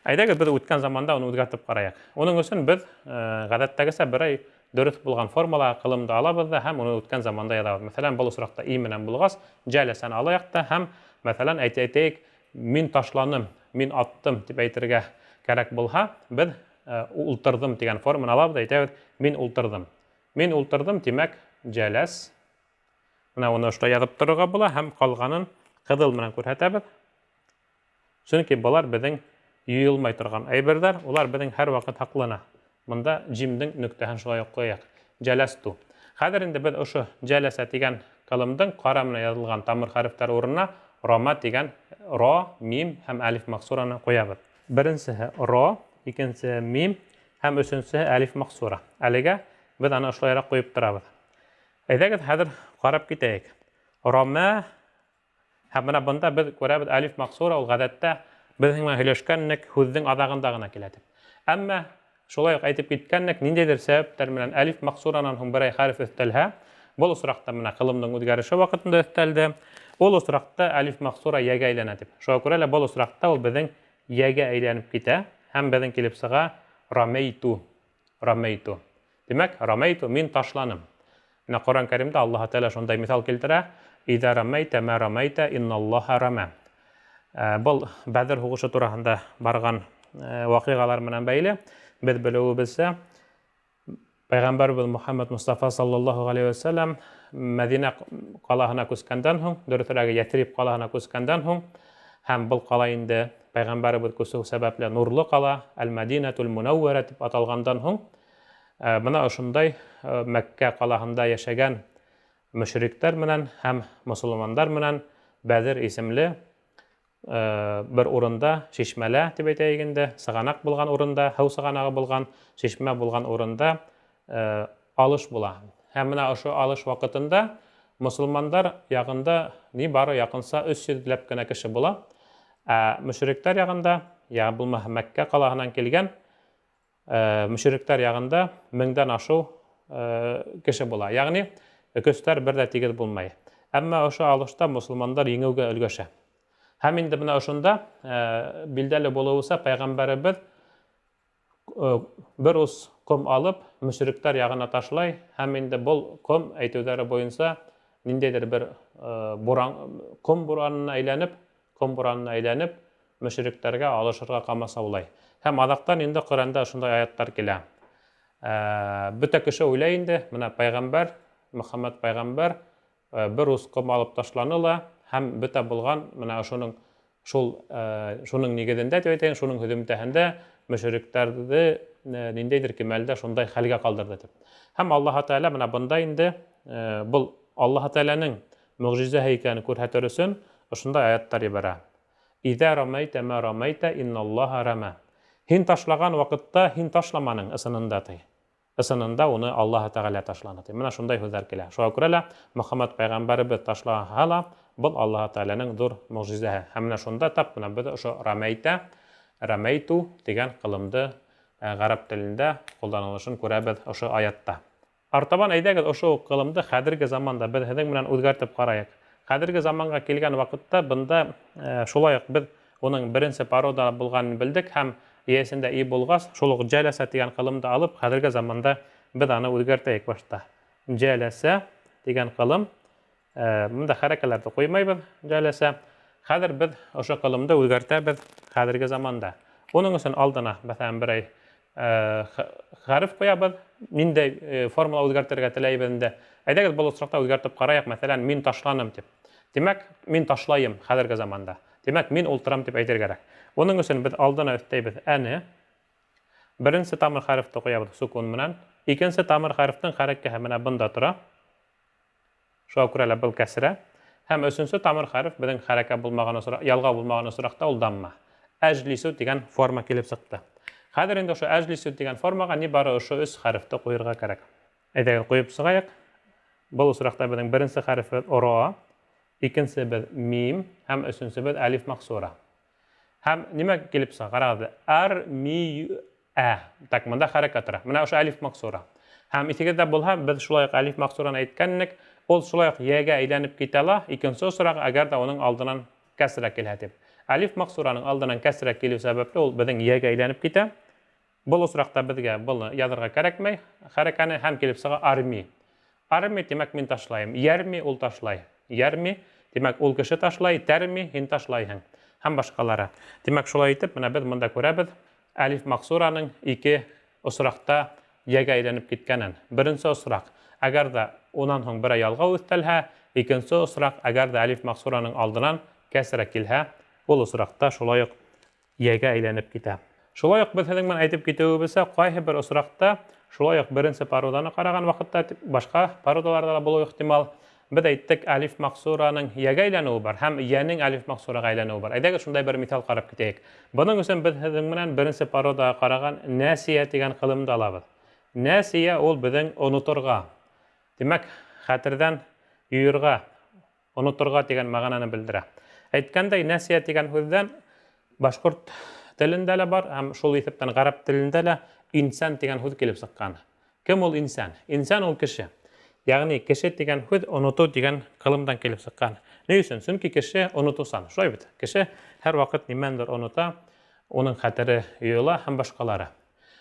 Әйҙәгеҙ беҙ үткән заманда уны үҙгәртеп ҡарайыҡ. Уның өсөн беҙ ғәҙәттәгесә берәй дөрөҫ булған формала ҡылымды алабыҙ да һәм уны үткән заманда яҙабыҙ. Мәҫәлән, был осрақта и менән булғас, җәләсән алайыҡ та һәм, мәҫәлән, әйтәйек, мин ташланым, мин аттым дип әйтергә кәрәк булһа, беҙ ултырҙым тигән форманы алабыҙ, әйтәбеҙ, мин ултырҙым. Мин ултырҙым, тимәк, җәләс. Менә уны ошолай яҙып торорға була һәм ҡалғанын ҡыҙыл менән күрһәтәбеҙ. Сөнки былар беҙҙең юйылмай торған әйберҙәр, улар беҙҙең һәр ваҡыт һаҡлана. Бында җимдең нөктәһен шулай уҡ ҡуяйыҡ. Җәләсту. Хәҙер инде беҙ ошо җәләсә тигән ҡылымдың ҡара менән яҙылған тамыр хәрефтәр урынына рома тигән ро, мим һәм әлиф махсураны ҡуябыҙ. Беренсеһе ро, икенсеһе мим һәм өсөнсөһө әлиф махсура. Әлегә беҙ аны ошолайыраҡ ҡуйып торабыҙ. Әйҙәгеҙ, хәҙер ҡарап китәйек. Ромә һәм менә бында беҙ күрәбеҙ әлиф махсура ул ғәҙәттә беҙҙең менән һөйләшкәнлек һүҙҙең аҙағында ғына килә тип. Әммә шулай уҡ әйтеп киткәнлек, ниндәйҙер сәбәптәр менән әлиф махсуранан һуң берәй хәреф өҫтәлһә, был осрақта менә ҡылымдың үҙгәреше ваҡытында өҫтәлде, ул осрақта әлиф махсура йәгә әйләнә тип. Шуға күрә лә был осрақта ул беҙҙең йәгә әйләнеп китә һәм беҙҙең килеп сыға рамейту. Рамейту. Димәк, рамейту, мин ташланым. Менә Коръән Кәримдә Аллаһ Тәгалә шундай миҫал килтерә: "Иза рамейта ма рамейта инналлаһа рама". Был Бәдер һуғышы тураһында барған ваҡиғалар менән бәйле. Беҙ белеүебеҙсә, Пәйғәмбәрбеҙ Мухаммад Мустафа саллаллаһу алейхи вәсәләм Мәдинә ҡалаһына күскәндән һуң, дөрөҫөрәге Яҫриб ҡалаһына күскәндән һуң, һәм был ҡала инде Пәйғәмбәребеҙ күсеү сәбәпле Нурлы ҡала, Әл-Мәдинәтул Мунәүвәрә тип аталғандан һуң, бына ошондай Мәккә ҡалаһында йәшәгән мөшриктәр менән һәм мосолмандар менән Бәҙер исемле бер урында, шишмәлә дип әйтәйек инде, сығанаҡ булған урында, һыу сығанағы булған, шишмә булған урында алыш була. Һәм менә ошо алыш ваҡытында мосолмандар яғында ни бары яҡынса 300 ләп кенә кеше була. Ә мөшриктәр яғында, я булмаһа Мәккә ҡалаһынан килгән мөшриктәр яғында меңдән ашыу кеше була. Ягъни көстәр бер дә тигеҙ булмай. Әммә ошо алышта мосолмандар еңеүгә өлгәшә. Һәм инде менә ошонда билдәле булыуынса пәйғәмбәребеҙ бер ус ком алып, мөшриктәр яғына ташлай һәм инде был ком әйтеүҙәре буйынса ниндәйҙер бер буран, ком буранына әйләнеп, ком буранына әйләнеп, мөшриктәргә алышырға ҡамасаулай. Һәм аҙаҡтан инде Ҡөрьәндә ошондай аяттар килә. Бөтә кеше уйлай инде, менә пәйғәмбәр, Мөхәммәд пәйғәмбәр бер ус ком алып ташланы ла һәм бөтә булған менә ошоның шул шуның нигеҙендә дип әйтәйен, шуның һөҙөмтәһендә мөшриктәрҙе ниндәйҙер кимәлдә шундай хәлгә ҡалдырҙы тип. Һәм Аллаһ Тәғәлә менә бында инде был Аллаһ Тәғәләнең мөғжизәһе икәнен күрһәтер өсөн ошондай аяттар ебәрә. Иҙә рамәйтә мә рамәйтә инналлаһа рама. Һин ташлаган ваҡытта һин ташламаның ысынында ти. Ысынында уны Аллаһы Тәғәлә ташланы ти. Менә шундай һүҙҙәр килә. Шуға күрә лә Мөхәммәд пәйғәмбәребеҙ ташлаһа ла, был Аллаһы Тәғәләнең ҙур мөғжизәһе. Һәм менә шунда тап менә беҙ ошо рамәйтә, рамәйту тигән ҡылымды ғәрәп телендә ҡулланылышын күрәбеҙ ошо аятта. Артабан әйҙәгеҙ ошо уҡ ҡылымды хәҙерге заманда беҙ һеҙҙең менән үҙгәртеп ҡарайыҡ. Хәҙерге заманға килгән ваҡытта бында шулай уҡ беҙ уның беренсе порода булғанын белдек һәм йәйәсендә и булғас, шул уҡ җәләсә тигән ҡылымды алып, хәҙерге заманда беҙ аны үҙгәртәйек башта. Җәләсә тигән ҡылым, монда хәрәкәләрҙе ҡуймайбыҙ, җәләсә. Хәҙер беҙ ошо ҡылымды үҙгәртәбеҙ хәҙерге заманда. Уның өсөн алдына, мәҫәлән, берәй хәреф ҡуябыҙ, ниндәй формала үҙгәртергә теләйбеҙ инде. Әйҙәгеҙ был осраҡта үҙгәртеп ҡарайыҡ, мәҫәлән, мин ташланым тип. Тимәк, мин ташлайым хәҙерге заманда. Тимәк, мин ултырам тип әйтергә кәрәк. Уның өсөн беҙ алдына өҫтәйбеҙ әне. Беренсе тамыр хәрефте ҡуябыҙ сукун менән. Икенсе тамыр хәрефтең хәрәкәһе менә бында тора. Шуға күрә лә был кәсрә. Һәм өсөнсө тамыр хәреф беҙҙең хәрәкә булмаған осраҡ, ялғау булмаған осраҡта ул дамма. Әжлису тигән форма килеп сыҡты. Хәҙер инде ошо әжлису тигән формаға ни бары ошо өс хәрефте ҡуйырға кәрәк. Әйҙәгеҙ ҡуйып сығайыҡ. Был осраҡта беҙҙең беренсе хәрефебеҙ ро, икенсебеҙ мим һәм өсөнсөбеҙ әлиф маҡсура. Һәм нимә килеп сыға? Ҡарағыҙ, ар, ми, ә. Так, монда хәрәкә тора. Менә ошо әлиф маҡсура. Һәм иҫегеҙҙә булһа, беҙ шулай уҡ әлиф маҡсураны әйткән инек. Ул шулай уҡ йәгә әйләнеп китә ала, икенсе осраҡ, әгәр ҙә уның алдынан кәсрә килһә тип. Әлиф маҡсураның алдынан кәсрә килеү сәбәпле ул беҙҙең йәгә әйләнеп китә. Был осраҡта беҙгә былы яҙырға кәрәкмәй, хәрәкәне һәм килеп сыға арми. Арми, тимәк, мин ташлайым. Йәрми, ул ташлай. Йәрми, тимәк, ул кеше ташлай, тәрми, һин ташлайһың. Һәм башҡалары. Тимәк, шулай итеп, менә беҙ монда күрәбеҙ әлиф маҡсураның ике осраҡта йәгә әйләнеп киткәнен. Беренсе осраҡ, әгәр ҙә унан һуң берәй ялғау өҫтәлһә, икенсе осраҡ, әгәр ҙә әлиф маҡсураның алдынан кәсрә килһә, ул осраҡта шулай уҡ йәгә әйләнеп китә. Шулай уҡ беҙ һеҙҙең менән әйтеп китеүебеҙсә, ҡайһы бер осраҡта шулай уҡ беренсе породаны ҡараған ваҡытта, башҡа породаларҙа ла булыуы ихтимал, беҙ әйттек, әлиф маҡсураның йәгә әйләнеүе бар һәм йәнең әлиф маҡсураға әйләнеүе бар. Әйҙәгеҙ шундай бер миҫал ҡарап китәйек. Бының өсөн беҙ һеҙҙең менән беренсе породаға ҡараған нәсиә тигән ҡылымды алабыҙ. Нәсиә ул беҙҙең оноторға. Тимәк, хәтерҙән юйырға, оноторға тигән мәғәнәне белдерә. Әйткәндәй, нәсиә тигән һүҙҙән башҡорт телендә лә бар һәм шул иҫәптән ғәрәп телендә лә инсан тигән һүҙ килеп сыҡҡан. Кем ул инсан? Инсан ул кеше. Ягъни кеше тигән һүҙ онотоу тигән ҡылымдан килеп сыҡҡан. Ни өсөн? Сөнки кеше онотоусан. Шулай бит? Кеше һәр ваҡыт нимәндер онота, уның хәтере юйыла һәм башҡалары.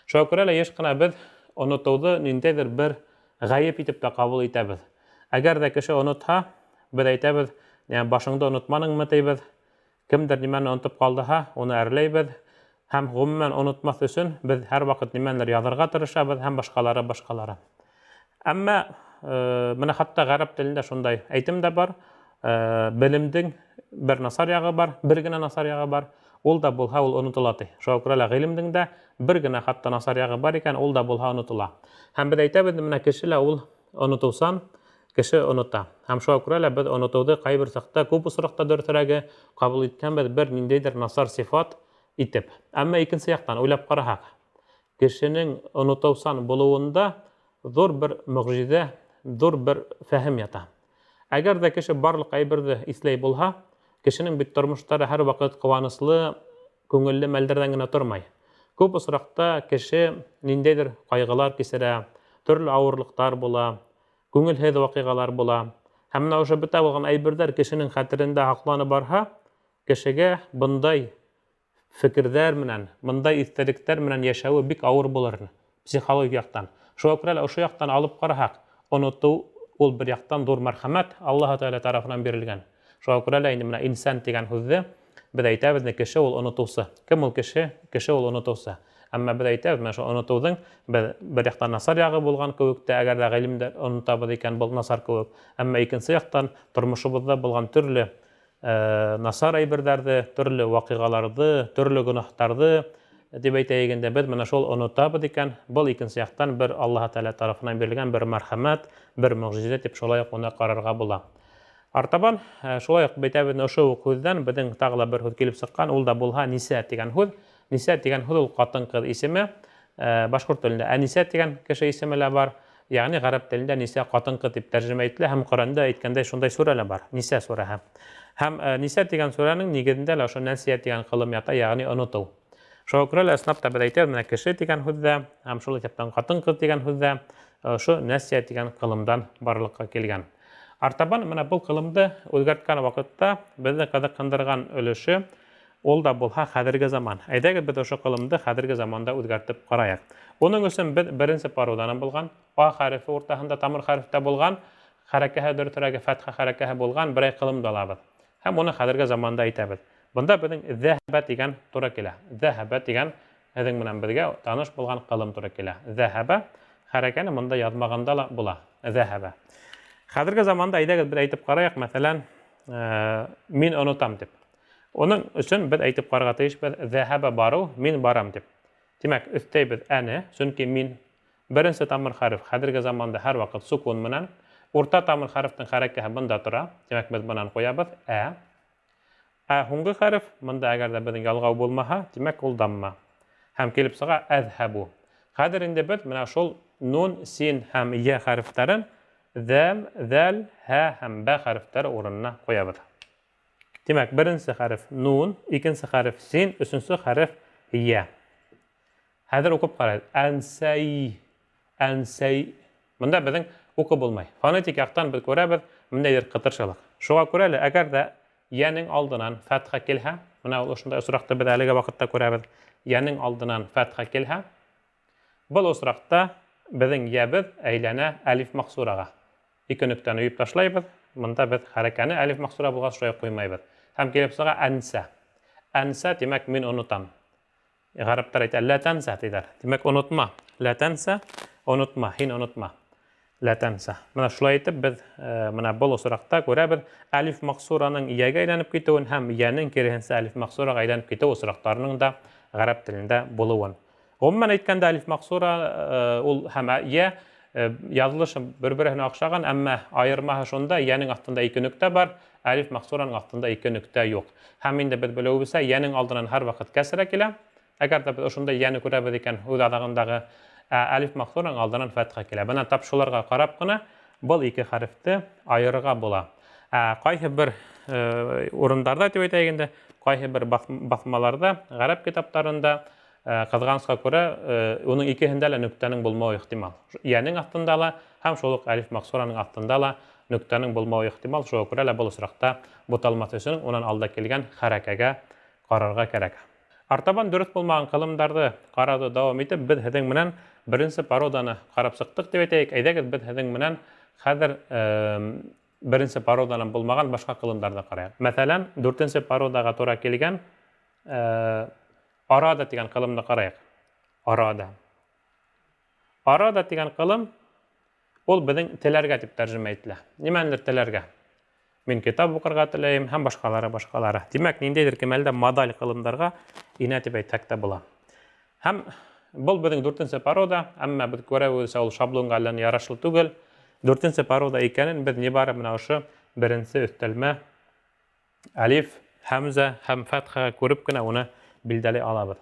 Шуға күрә лә еш ҡына беҙ онотоуҙы ниндәйҙер бер ғәйеп итеп тә ҡабул итәбеҙ. Әгәр ҙә кеше онотһа, беҙ әйтәбеҙ, башыңды онотманыңмы тейбеҙ. Кемдер нимәне онотоп ҡалдыһа, уны әрләйбеҙ. Һәм ғөмүмән онотмаҫ өсөн беҙ һәр ваҡыт нимәнелер яҙырға тырышабыҙ һәм башҡалары, башҡалары. Әммә менә хатта ғәрәп телендә шундай әйтем дә бар. Белемдең бер насар яғы бар, бер генә насар яғы бар. Ул да булһа ул онотола ти. Шуға күрә лә ғилемдең дә бер генә хатта насар яғы бар икән, ул да булһа онотола. Һәм беҙ әйтәбеҙ, менә кеше лә ул онотоусан, кеше онота. Һәм шуға күрә лә беҙ онотоуҙы ҡайбер саҡта, күп осраҡта дөрөҫөрәге, ҡабул иткәнбеҙ бер ниндәйҙер насар сифат итеп. Әммә икенсе яҡтан уйлап ҡараһаҡ, кешенең онотоусан булыуында ҙур бер мөғжизә, ҙур бер фәһем ята. Әгәр ҙә кеше барлыҡ әйберҙе иҫләй булһа, кешенең бит тормоштары һәр ваҡыт ҡыуаныслы, күңелле мәлдәрҙән генә тормай. Күп осраҡта кеше ниндәйҙер ҡайғылар кисерә, төрлө ауырлыҡтар була, күңелһеҙ ваҡиғалар була. Һәм менә ошо бөтә булған әйберҙәр кешенең хәтерендә һаҡланып барһа, кешегә бындай фекерҙәр менән, бындай иҫтәлектәр менән йәшәүе бик ауыр булыр ине, психологик яҡтан. Шуға күрә лә ошо яҡтан алып ҡараһаҡ, онотоу ул бер яҡтан ҙур мәрхәмәт Аллаһы Тәғәлә тарафынан бирелгән. Шуға күрә лә инде менә инсан тигән һүҙҙе беҙ әйтәбеҙ, кеше ул онотоусы. Кем ул кеше? Кеше ул онотоусы. Әммә беҙ әйтәбеҙ, менә шул онотоуҙың беҙ бер яҡтан насар яғы булған кеүек тә, әгәр ҙә ғилемде онотабыҙ икән, был насар кеүек. Әммә икенсе яҡтан тормошобоҙҙа булған төрлө насар әйберҙәрҙе, төрлө ваҡиғаларҙы, төрлө гонаһтарҙы тип әйтәйек инде, беҙ менә шул онотабыҙ икән, был икенсе яҡтан бер Аллаһы Тәғәлә тарафынан бирелгән бер мәрхәмәт, бер мөғжизә тип шулай уҡ уны ҡарарға була. Артабан шулай уҡ әйтәбеҙ, ошо уҡ һүҙҙән беҙҙең тағы ла бер һүҙ килеп сыҡҡан, ул да булһа нисә тигән һүҙ. Нисә тигән һүҙ ул ҡатын-ҡыҙ исеме. Башҡорт телендә Әнисә тигән кеше исеме лә бар. Ягъни ғәрәп телендә нисә ҡатын-ҡыҙ тип тәржемә ителә һәм Ҡөрьәндә әйткәндәй шундай сүрә лә бар, Нисә сүрәһе. Һәм нисә тигән сүрәнең нигеҙендә лә ошо нәсиә тигән ҡылым ята, ягъни онотоу. Шуға күрә лә ысынлап та беҙ әйтәбеҙ, менә кеше тигән һүҙ ҙә һәм шул иҫәптән ҡатын-ҡыҙ тигән һүҙ ҙә Ошо нәсия тигән ҡылымдан барлыҡҡа килгән. Артабан менә был ҡылымды үҙгәрткән ваҡытта беҙҙе ҡыҙыҡһындырған өлөшө ул да булһа хәҙерге заман. Әйҙәгеҙ беҙ ошо ҡылымды хәҙерге заманда үҙгәртеп ҡарайыҡ. Уның өсөн беҙ беренсе породаны булған, А хәрефе уртаһында тамыр хәрефтә булған, хәрәкәһе дөрөҫөрәге фәтхә хәрәкәһе булған берәй ҡылымды алабыҙ. Һәм уны хәҙерге заманда әйтәбеҙ. Бында беҙҙең зәһәбә тигән тура килә. Зәһәбә тигән һеҙҙең менән беҙгә таныш булған ҡылым тура килә. Зәһәбә хәрәкәне монда яҙмағанда ла була. Зәһәбә. Хәҙерге заманда әйҙәгеҙ беҙ әйтеп ҡарайыҡ, мәҫәлән, мин онотам дип. Уның өсөн беҙ әйтеп ҡарарға тейешбеҙ, зәһәбә барыу, мин барам дип. Тимәк, өҫтәйбеҙ әне, сөнки мин беренсе тамыр хәреф хәҙерге заманда һәр ваҡыт сукун менән. Урта тамыр хәрефтең хәрәкәһе бында тора. Тимәк, беҙ бынан ҡуябыҙ ә. Ә һуңғы хәреф, монда әгәр дә беҙҙең ялғау булмаһа, тимәк, ул дамма. Һәм килеп сыға әҙһәбу. Хәҙер инде беҙ менә шул нун, син һәм йә хәрефтәрен зәл, зәл, һә һәм бә хәрефтәре урынына ҡуябыҙ. Тимәк, беренсе хәреф нун, икенсе хәреф син, өсөнсө хәреф йә. Хәҙер уҡып ҡарайбыҙ. Әнсәй, әнсәй. Бында беҙҙең уҡып булмай. Фонетик яҡтан беҙ күрәбеҙ, ниндәйҙер ҡытыршылыҡ. Шуға күрә лә, әгәр ҙә йәнең алдынан фәтхә килһә, менә ул ошондай осраҡты беҙ әлеге ваҡытта күрәбеҙ. Йәнең алдынан фәтхә килһә, был осраҡта беҙҙең йәбеҙ әйләнә әлиф маҡсураға. Ике нөктәне өйөп ташлайбыҙ. Бында беҙ хәрәкәне әлиф маҡсура булғас шулай ҡуймайбыҙ. Һәм килеп сыға әнсә. Әнсә, тимәк, мин онотам. Ғәрәптәр әйтә, лә тәнсә тиҙәр. Тимәк, онотма. Лә тәнсә, онотма, һин онотма. Лә тәнсә. Менә шулай итеп беҙ менә был осраҡта күрәбеҙ әлиф маҡсураның йәгә әйләнеп китеүен һәм йәнең киреһенсә әлиф маҡсураға әйләнеп китеү осраҡтарының да ғәрәп телендә булыуын. Ғөмүмән әйткәндә, әлиф маҡсура ул һәм йә яҙылышы бер-береһенә оҡшаған, әммә айырмаһы шунда, йәнең аҫтында ике нөктә бар, әлиф маҡсураның аҫтында ике нөктә юҡ. Һәм инде беҙ белеүебеҙсә, йәнең алдынан һәрваҡыт кәсрә килә. Әгәр ҙә беҙ ошондай йәне күрәбеҙ икән, һүҙ аҙағындағы, ә әлиф маҡсураның алдынан фәтхә килә. Бына тап шуларға ҡарап ҡына был ике хәрефте айырырға була. Ә ҡайһы бер урындарҙа тип әйтәйек инде, ҡайһы бер баҫмаларҙа, ғәрәп китаптарында Ҡыҙғанысҡа күрә, уның икеһендә лә нөктәнең булмауы ихтимал. Йәнең аҫтында ла һәм шул уҡ әлиф маҡсураның аҫтында ла нөктәнең булмауы ихтимал, шуға күрә лә был осраҡта буталмаҫ өсөн унан алда килгән хәрәкәгә ҡарарға кәрәк. Артабан дөрөҫ булмаған ҡылымдарҙы ҡарауҙы дауам итеп, беҙ һеҙҙең менән беренсе породаны ҡарап сыҡтыҡ тип әйтәйек. Әйҙәгеҙ, беҙ һеҙҙең менән хәҙер беренсе породанан булмаған башҡа ҡылымдарҙы ҡарайыҡ. Мәҫәлән, дүртенсе породаға тура килгән Арада тигән ҡылымды ҡарайыҡ. Арада. Арада тигән ҡылым ул беҙҙең теләргә тип тәржемә ителә. Нимәнелер теләргә. Мин китап уҡырға теләйем һәм башҡалары, башҡалары. Тимәк, ниндәйҙер кемәлдә модаль ҡылымдарға инә тип әйтһәк тә була. Һәм был беҙҙең дүртенсе порода, әммә беҙ күрәбеҙсә ул шаблонға әллә ни ярашлы түгел. Дүртенсе порода икәнен беҙ нибары менә ошо беренсе өҫтәлмә Әлиф, һәмзә һәм фәтхә күреп кенә уны билдәләй алабыҙ.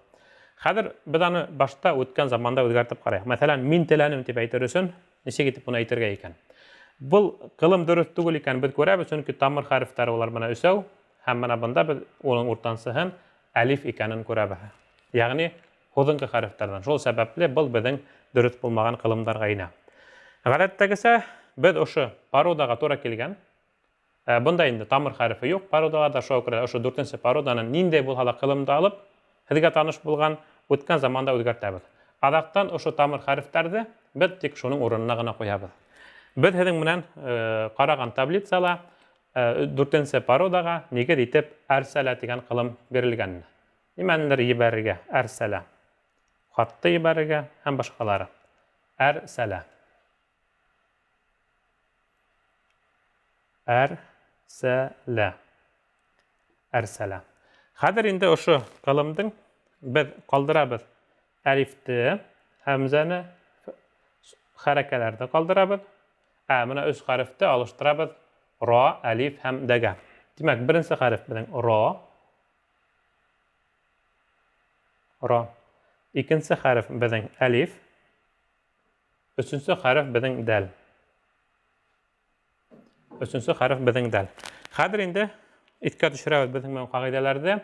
Хәҙер беҙ аны башта үткән заманда үҙгәртеп ҡарайыҡ. Мәҫәлән, мин теләнем тип әйтер өсөн нисек итеп уны әйтергә икән? Был ҡылым дөрөҫ түгел икән беҙ күрәбеҙ, сөнки тамыр хәрефтәре улар менә өсәү һәм менә бында беҙ уның уртансыһын әлиф икәнен күрәбеҙ. Ягъни һуҙынҡы хәрефтәрҙән. Шул сәбәпле был беҙҙең дөрөҫ булмаған ҡылымдарға инә. Ғәҙәттәгесә беҙ ошо породаға тура килгән Ә бында инде тамыр хәрефе юҡ породаларда, шуға күрә ошо дүртенсе породаны ниндәй булһа ла ҡылымды алып, һеҙгә таныш булған үткән заманда үҙгәртәбеҙ. Аҙаҡтан ошо тамыр хәрефтәрҙе беҙ тик шуның урынына ғына ҡуябыҙ. Беҙ һеҙҙең менән ҡараған таблицала дүртенсе породаға нигеҙ итеп әрсәлә тигән ҡылым бирелгән. Нимәнелер ебәрергә, әрсәлә. Хатты ебәрергә һәм башҡалары. Әрсәлә. Әр-сә-лә. Әрсәлә. Хәҙер инде ошо ҡылымдың беҙ ҡалдырабыҙ әлифте, һәмзәне, хәрәкәләрҙе ҡалдырабыҙ. Ә менә өс хәрефте алыштырабыҙ ро, әлиф һәм дәгә. Тимәк, беренсе хәреф беҙҙең ро. Ро. Икенсе хәреф беҙҙең әлиф. Өсөнсө хәреф беҙҙең дәл. Өсөнсө хәреф беҙҙең дәл. Хәҙер инде иҫкә төшөрәбеҙ беҙҙең менән ҡағиҙәләрҙе.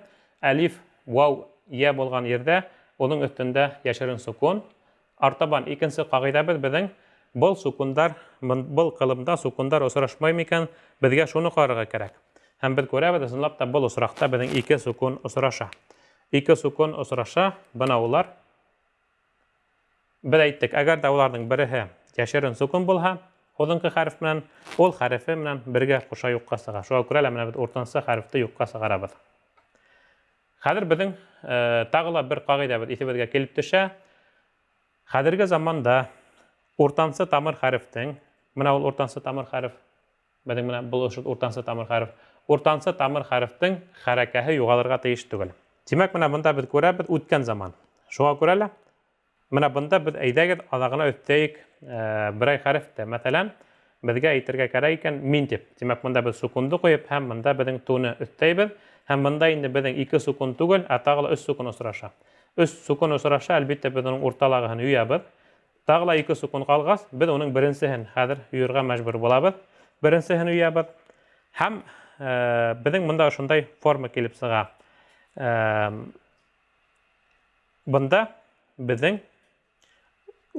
Әлиф, вау, йә булған ерҙә уның өҫтөндә йәшерен сукун. Артабан икенсе ҡағиҙәбеҙ беҙҙең Был сукундар, был ҡылымда сукундар осрашмай микән, беҙгә шуны ҡарарға кәрәк. Һәм беҙ күрәбеҙ, ысынлап та был осраҡта беҙҙең ике сукун осраша. Ике сукун осраша, бына улар. Беҙ әйттек, әгәр ҙә уларҙың береһе йәшерен сукун булһа, һуҙынҡы хәреф менән, ул хәрефе менән бергә ҡуша юҡҡа сыға. Шуға күрә лә менә беҙ уртансы хәрефте юҡҡа сығарабыҙ. Хәҙер беҙҙең тағы ла бер ҡағиҙәбеҙ иҫебеҙгә килеп төшә. Хәҙерге заманда уртансы тамыр хәрефтең, менә ул уртансы тамыр хәреф, беҙҙең менә был ошо уртансы тамыр хәреф, уртансы тамыр хәрефтең хәрәкәһе юғалырға тейеш түгел. Тимәк, менә бында беҙ күрәбеҙ үткән заман. Шуға күрә лә менә бында беҙ әйҙәгеҙ аҙағына өҫтәйек берәй хәрефте. Мәҫәлән, беҙгә әйтергә кәрәк икән мин тип. Тимәк, бында беҙ сукунды ҡуйып һәм бында беҙҙең туны өҫтәйбеҙ. Һәм бында инде беҙҙең ике сукун түгел, ә тағы ла өс сукун осраша. Өс сукун осраша, әлбиттә, беҙ уның урталағыһын юябыҙ. Тағы ла ике сукун ҡалғас, беҙ уның беренсеһен хәҙер юйырға мәжбүр булабыҙ. Беренсеһен юябыҙ. Һәм беҙҙең бында ошондай форма килеп сыға. Бында беҙҙең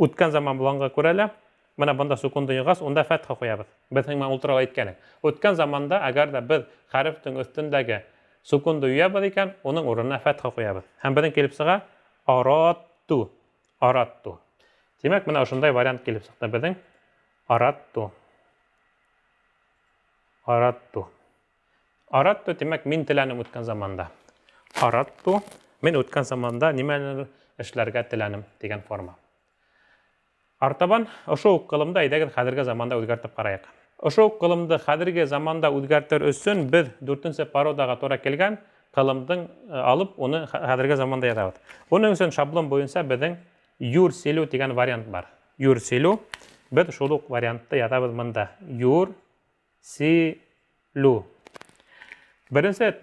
үткән заман булғанға күрә лә, менә бында сукунды юғас, унда фәтхә ҡуябыҙ. Беҙ һинең менән ул турала әйткәнек. Үткән заманда, әгәр ҙә беҙ хәрефтең өҫтөндәге сукунды юябыҙ икән, уның урынына фәтхә ҡуябыҙ. Һәм беҙҙең килеп сыға аратту. Аратту. Тимәк, менә ошондай вариант килеп сыҡты беҙҙең. Аратту. Аратту. Аратту, тимәк, мин теләнем үткән заманда. Аратту, мин үткән заманда нимәнелер эшләргә теләнем дигән форма. Артабан ошо ук кылымды әйҙәгеҙ хәҙерге заманда үҙгәртеп ҡарайыҡ. Ошо ук кылымды хәҙерге заманда үҙгәртер өсөн беҙ дүртенсе породаға тура килгән кылымдың алып, уны хәҙерге заманда яҙабыҙ. Уның өсөн шаблон буйынса беҙҙең юрсилю тигән вариант бар. Юрсилю. Беҙ шул уҡ вариантты яҙабыҙ мында. Юр си лю. Беренсе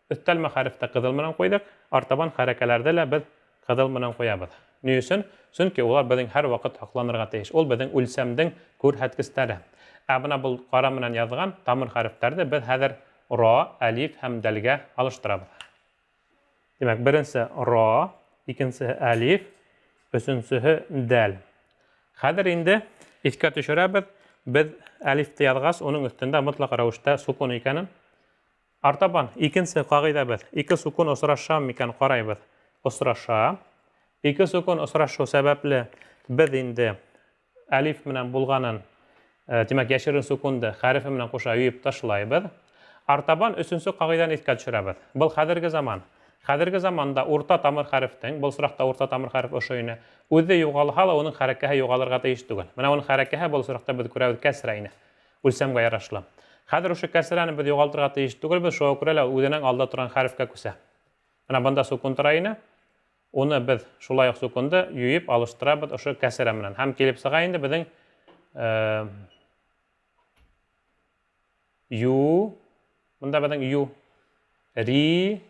өҫтәлмә хәрефте ҡыҙыл менән ҡуйҙыҡ, артабан хәрәкәләрҙе лә беҙ ҡыҙыл менән ҡуябыҙ. Ни өсөн? Сөнки улар беҙҙең һәр ваҡыт һаҡланырға тейеш. Ул беҙҙең үлсәмдең күрһәткестәре. Ә бына был ҡара менән яҙған тамыр хәрефтәрҙе беҙ хәҙер ро, әлиф һәм дәлгә алыштырабыҙ. Тимәк, беренсе ро, икенсеһе әлиф, өсөнсөһө дәл. Хәҙер инде иҫкә төшөрәбеҙ, беҙ әлифте яҙғас, уның өҫтөндә мотлаҡ рәүештә сукун икәнен. Артабан икенсе ҡағиҙәбеҙ, ике сукун осраша микән ҡарайбыҙ. Осраша. Ике сукун осрашыу сәбәпле беҙ инде әлиф менән булғанын, тимәк, йәшерен сукунды хәрефе менән ҡуша өйөп ташлайбыҙ. Артабан өсөнсө ҡағиҙәне иҫкә төшөрәбеҙ. Был хәҙерге заман. Хәҙерге заманда урта тамыр хәрефтең, был осраҡта урта тамыр хәреф ошо ине, үҙе юғалһа ла уның хәрәкәһе юғалырға тейеш түгел. Менә уның хәрәкәһе был осраҡта беҙ күрәбеҙ кәсрә ине. Үлсәмгә ярашлы. Хәҙер ошо кәсрәне беҙ юғалтырға тейеш түгелбеҙ, шуға күрә лә үҙенең алда торған хәрефкә күсә. Менә бында сукун тора ине. Уны беҙ шулай уҡ сукунды юйып алыштырабыҙ ошо кәсрә менән. Һәм килеп сыға инде беҙҙең ю, бында беҙҙең ю, ри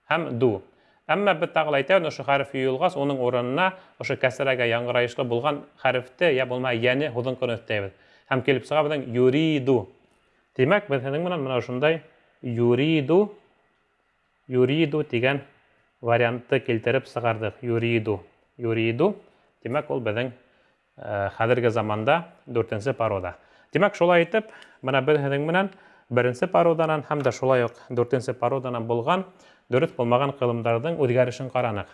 һәм ду. Әммә беҙ тағы ла әйтәбеҙ, ошо хәреф юйылғас, уның урынына ошо кәсрәгә яңғырайышлы булған хәрефте, йә булмаһа йәне һуҙынҡыны өҫтәйбеҙ. Һәм килеп сыға беҙҙең юриду. Тимәк, беҙ һеҙҙең менән менә ошондай юриду, юриду тигән вариантты килтереп сығарҙыҡ. Юриду, юриду. Тимәк, ул беҙҙең хәҙерге заманда дүртенсе порода. Тимәк, шулай итеп, менә беҙ һеҙҙең менән беренсе породанан һәм дә шулай уҡ дүртенсе породанан булған дөрөҫ булмаған ҡылымдарҙың үҙгәрешен ҡараныҡ.